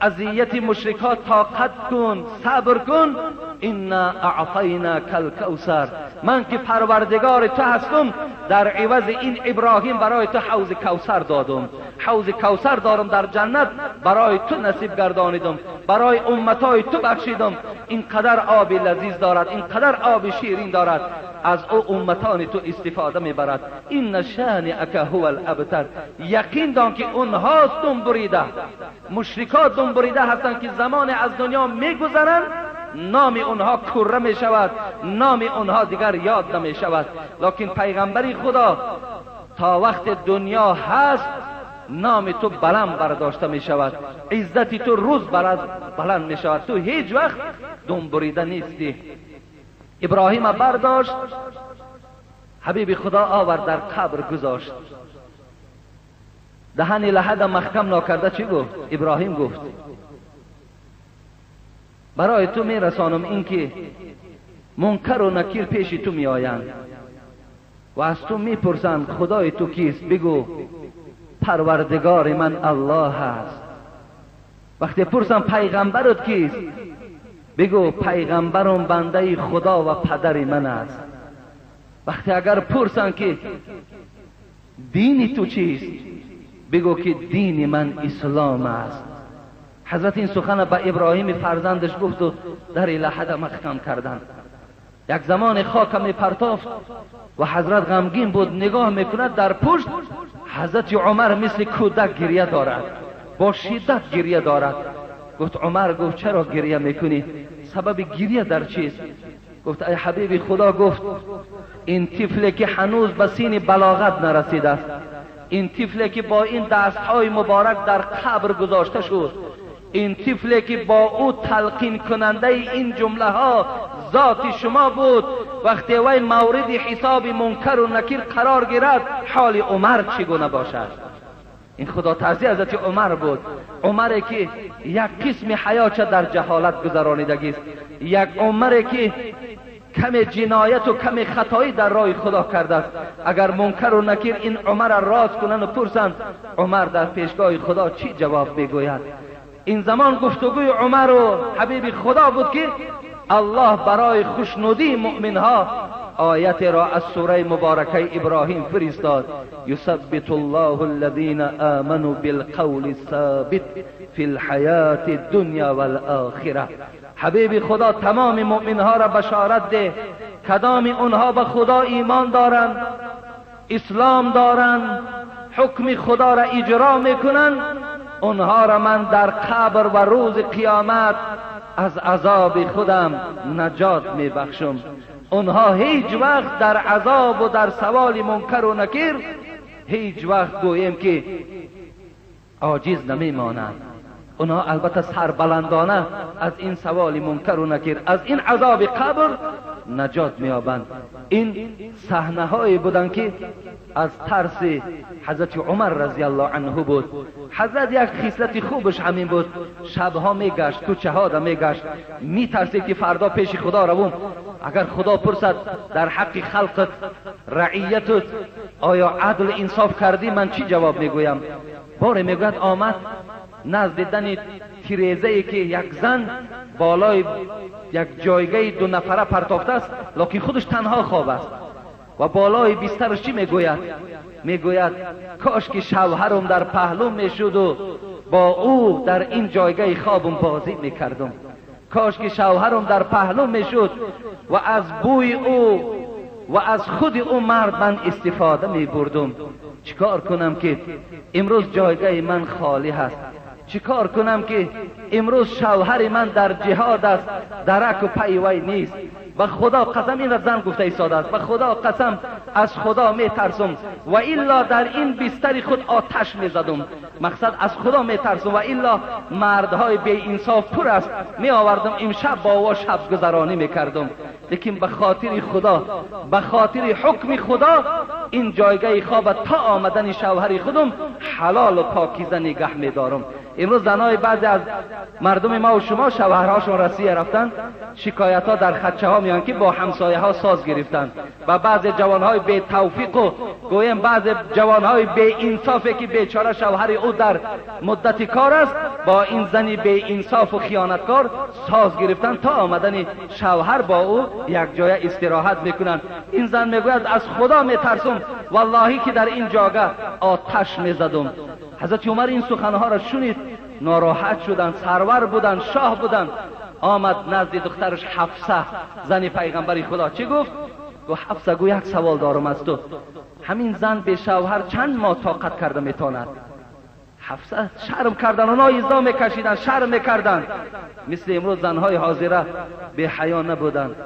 اذیت مشرکات طاقت کن، صبر کن. انا اعطیناک الکوثر، من که پروردگار تو هستم، در عوض این ابراهیم برای تو حوض کوثر دادم، حوض کوثر دارم در جنت برای تو نصیب گردانیدم، برای امتای تو بخشیدم. اینقدر آب لذیذ دارد، اینقدر آب شیرین دارد، از او امتان تو استفاده میبرد. این شانئک هو الابتر. یقین دان که اونها دم بریده، مشرکات دم بریده هستند که زمان از دنیا میگذرند، نام اونها کره می شود، نام اونها دیگر یاد نمی شود. لکن پیغمبری خدا تا وقت دنیا هست نام تو بلند برداشته می شود، عزت تو روز بلند می شود، تو هیچ وقت دم بریده نیستی. ابراهیم برداشت، حبیب خدا آورد در قبر گذاشت. دهن لحد محکم ناکرده چی گفت؟ ابراهیم گفت برای تو میرسانم اینکه منکر و نکیر پیش تو میآیند و از تو میپرسند خدای تو کیست؟ بگو پروردگار من الله است. وقتی پرسم پیغمبرت کیست؟ بگو پیغمبرم بنده خدا و پدر من است. وقتی اگر پرسن که دین تو چیست؟ بگو که دین من اسلام است. حضرت این سخن به ابراهیم فرزندش گفت و در لحد محکم کردند. یک زمان خاک می پرتافت و حضرت غمگین بود، نگاه میکند در پشت حضرت عمر مثل کودک گریه دارد، با شدت گریه دارد. گفت عمر، گفت چرا گریه میکنی؟ سبب گریه در چیست؟ گفت ای حبیب خدا، گفت این طفلی که هنوز به سین بلاغت نرسیده است، این طفلی که با این دستهای مبارک در قبر گذاشته شد، این طفلی که با او تلقین کننده این جمله ها ذات شما بود، وقتی وی مورد حساب منکر و نکیر قرار گیرد حال عمر چگونه باشد؟ این خدا ترسی حضرت عمر بود. عمر که یک قسم حیات در جهالت گذرانیدگی است، یک عمر که کم جنایت و کم خطایی در راه خدا کرده است. اگر منکر و نکیر این عمر را راز کنند و پرسند، عمر در پیشگاه خدا چی جواب بگوید؟ این زمان گفتگوی عمر و حبیب خدا بود که الله برای خوشنودی مؤمنها آیت را از سوره مبارکه ابراهیم فرستاد: یثبت الله الذین آمنوا بالقول الثابت فی الحیات الدنیا والآخرة. حبیب خدا تمام مؤمنها را بشارت ده، کدام اونها به خدا ایمان دارند، اسلام دارند، حکم خدا را اجرا میکنند، اونها را من در قبر و روز قیامت از عذاب خودم نجات میبخشم. اونها هیچ وقت در عذاب و در سوال منکر و نکیر هیچ وقت گوییم که عاجز نمیمانند. اونها البته سربلندانه از این سوال منکر و نکیر، از این عذاب قبر نجات میابند. این صحنه هایی بودند که از ترس حضرت عمر رضی الله عنه بود. حضرت یک خصلت خوبش همین بود، شبها میگشت، کوچه ها را میگشت، میترسید که فردا پیش خدا روم، اگر خدا پرسد در حق خلقت رعیتت آیا عدل انصاف کردی، من چی جواب میگویم؟ باره میگوید آمد نزد دن تیریزه ای که یک زن بالای یک جایگاه دو نفره پرتافته است، لکن خودش تنها خواب است و بالای بسترش چی میگوید؟ میگوید کاش که شوهرم در پهلوم میشد و با او در این جایگاه خوابم بازی میکردم. کاش که شوهرم در پهلوم میشد و از بوی او و از خود او مرد من استفاده میبردم. چیکار کنم که امروز جایگاه من خالی هست؟ چیکار کنم که امروز شوهر من در جهاد است، درک و پیوی نیست. و خدا قسم، این را زن گفته ایستاده است، و خدا قسم از خدا میترسم و الا در این بستر خود آتش میزدم. مقصد از خدا میترسم و الا مردهای بی انصاف پر است، می آوردم امشب با او شب گذرانی میکردم. لیکن به خاطر خدا، به خاطر حکم خدا، این جایگاه خواب تا آمدن شوهر خودم حلال و پاکیزه نگه میدارم. امروز زنای بعضی از مردم ما و شما شوهرهاشون رسیه رفتن، شکایت ها در خدچه ها میان که با همسایه ها ساز گرفتن و بعضی جوانهای بی توفیق و گویم بعضی جوانهای بی انصافی که بیچاره شوهر او در مدت کار است، با این زنی بی انصاف و خیانتکار ساز گرفتن تا آمدن شوهر با او یک جای استراحت میکنن. این زن میگوید از خدا میترسم، واللهی که در این جاگه آتش میزدم. حضرت عمر این سخنها را شنید، ناراحت شدند، سرور بودند، شاه بودند. آمد نزد دخترش حفصه، زن پیغمبر خدا. چی گفت؟ گفت حفصه، گو یک سوال دارم از تو، همین زن به شوهر چند ماه طاقت کرده میتواند؟ حفصه شرم کردن، اونا ایزا میکشیدن، شرم میکردن، مثل امروز زنهای حاضره به حیا نبودند.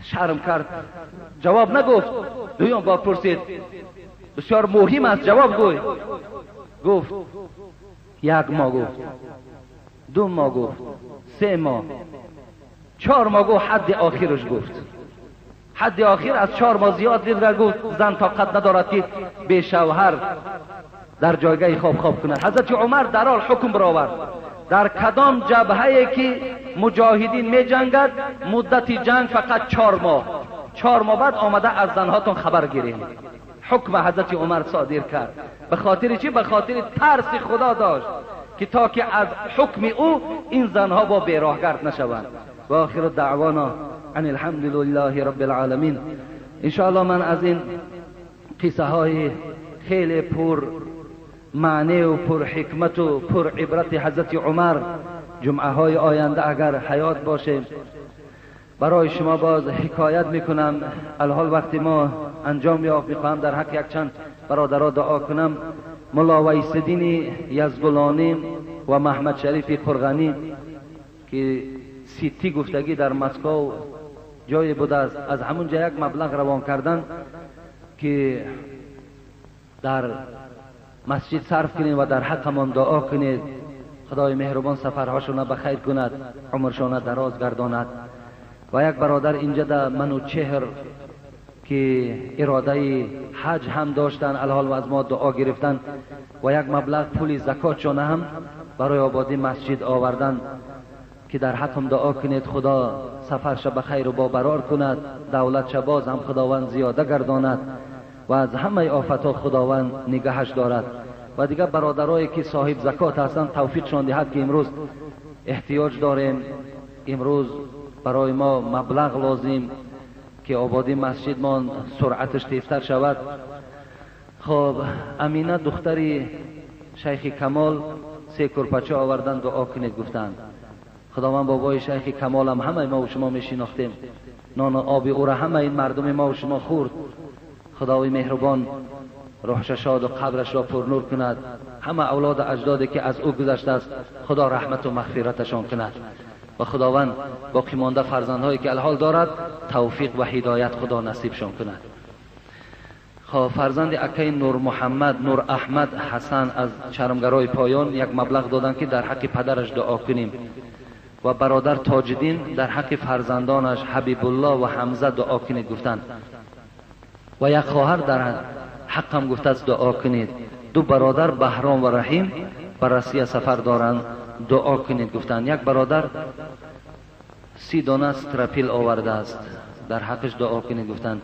شرم کرد، جواب نگفت. دویم بار پرسید، بسیار مهم است، جواب گوی. گفت یک ماه، گفت دو ماه، گفت سه ماه، 4 ماه، گفت حد آخرش گفت. حد آخر از 4 ماه زیاد دید و گفت زن طاقت ندارد که به شوهر در جایگاه خواب خواب کند. حضرت عمر در حال حکم برآورد، در کدام جبهه که مجاهدین می جنگد مدت جنگ فقط 4 ماه، 4 ماه بعد آمده از زنهاتون خبر گیریم. حکم حضرت عمر صادر کرد. به خاطر چی؟ به خاطر ترس خدا داشت که تا که از حکم او این زنها با بیراهگرد نشوند. و آخر دعوانا ان الحمد لله رب العالمین. انشاءالله من از این قصه های خیلی پر معنی و پر حکمت و پر عبرت حضرت عمر جمعه های آینده اگر حیات باشه برای شما باز حکایت میکنم. الحال وقتی ما انجام یافت، میخواهم در حق یک چند برادرها دعا کنم. ملا ویسدین یزگلانی و محمد شریف قرغنی که سیتی گفتگی در مسکو جای بوده است، از همونجا یک مبلغ روان کردن که در مسجد صرف کنید و در حقمان دعا کنید. خدای مهربان سفرهاشون به خیر کند، عمرشان دراز گرداند. و یک برادر اینجا در منوچهر که اراده حج هم داشتن، الحال و از ما دعا گرفتن و یک مبلغ پول زکاتشان هم برای آبادی مسجد آوردن که در حقم دعا کنید. خدا سفرش به خیر و با برار کند، دولتش باز هم خداوند زیاده گرداند و از همه آفتها خداوند نگهش دارد. و دیگر برادرایی که صاحب زکات هستند توفیقشان دهد که امروز احتیاج داریم، امروز برای ما مبلغ لازم که آبادی مسجد ما سرعتش تیزتر شود. خب امینه دختری شیخ کمال 3 کرپچه آوردن، دعا کنید گفتند. خداوند بابای شیخ کمال هم همه ما و شما می شناختیم، نان و آب او را همه این مردم ما و شما خورد. خداوی مهربان روحش شاد و قبرش را پرنور کند. همه اولاد اجدادی که از او گذشته است خدا رحمت و مغفرتشان کند و خداوند باقی مانده فرزندهایی که الحال دارد توفیق و هدایت خدا نصیبشان کند. خب فرزند اکای نور محمد، نور احمد حسن از چرمگرای پایان یک مبلغ دادند که در حق پدرش دعا کنیم و برادر تاجدین در حق فرزندانش حبیب الله و حمزه دعا کنید گفتند و یک خواهر در حقم گفته است دعا کنید. دو برادر بهرام و رحیم به روسیه سفر دارند دعا کنید گفتند. یک برادر 30 دانه استراپیل آورده است در حقش دعا کنید گفتند.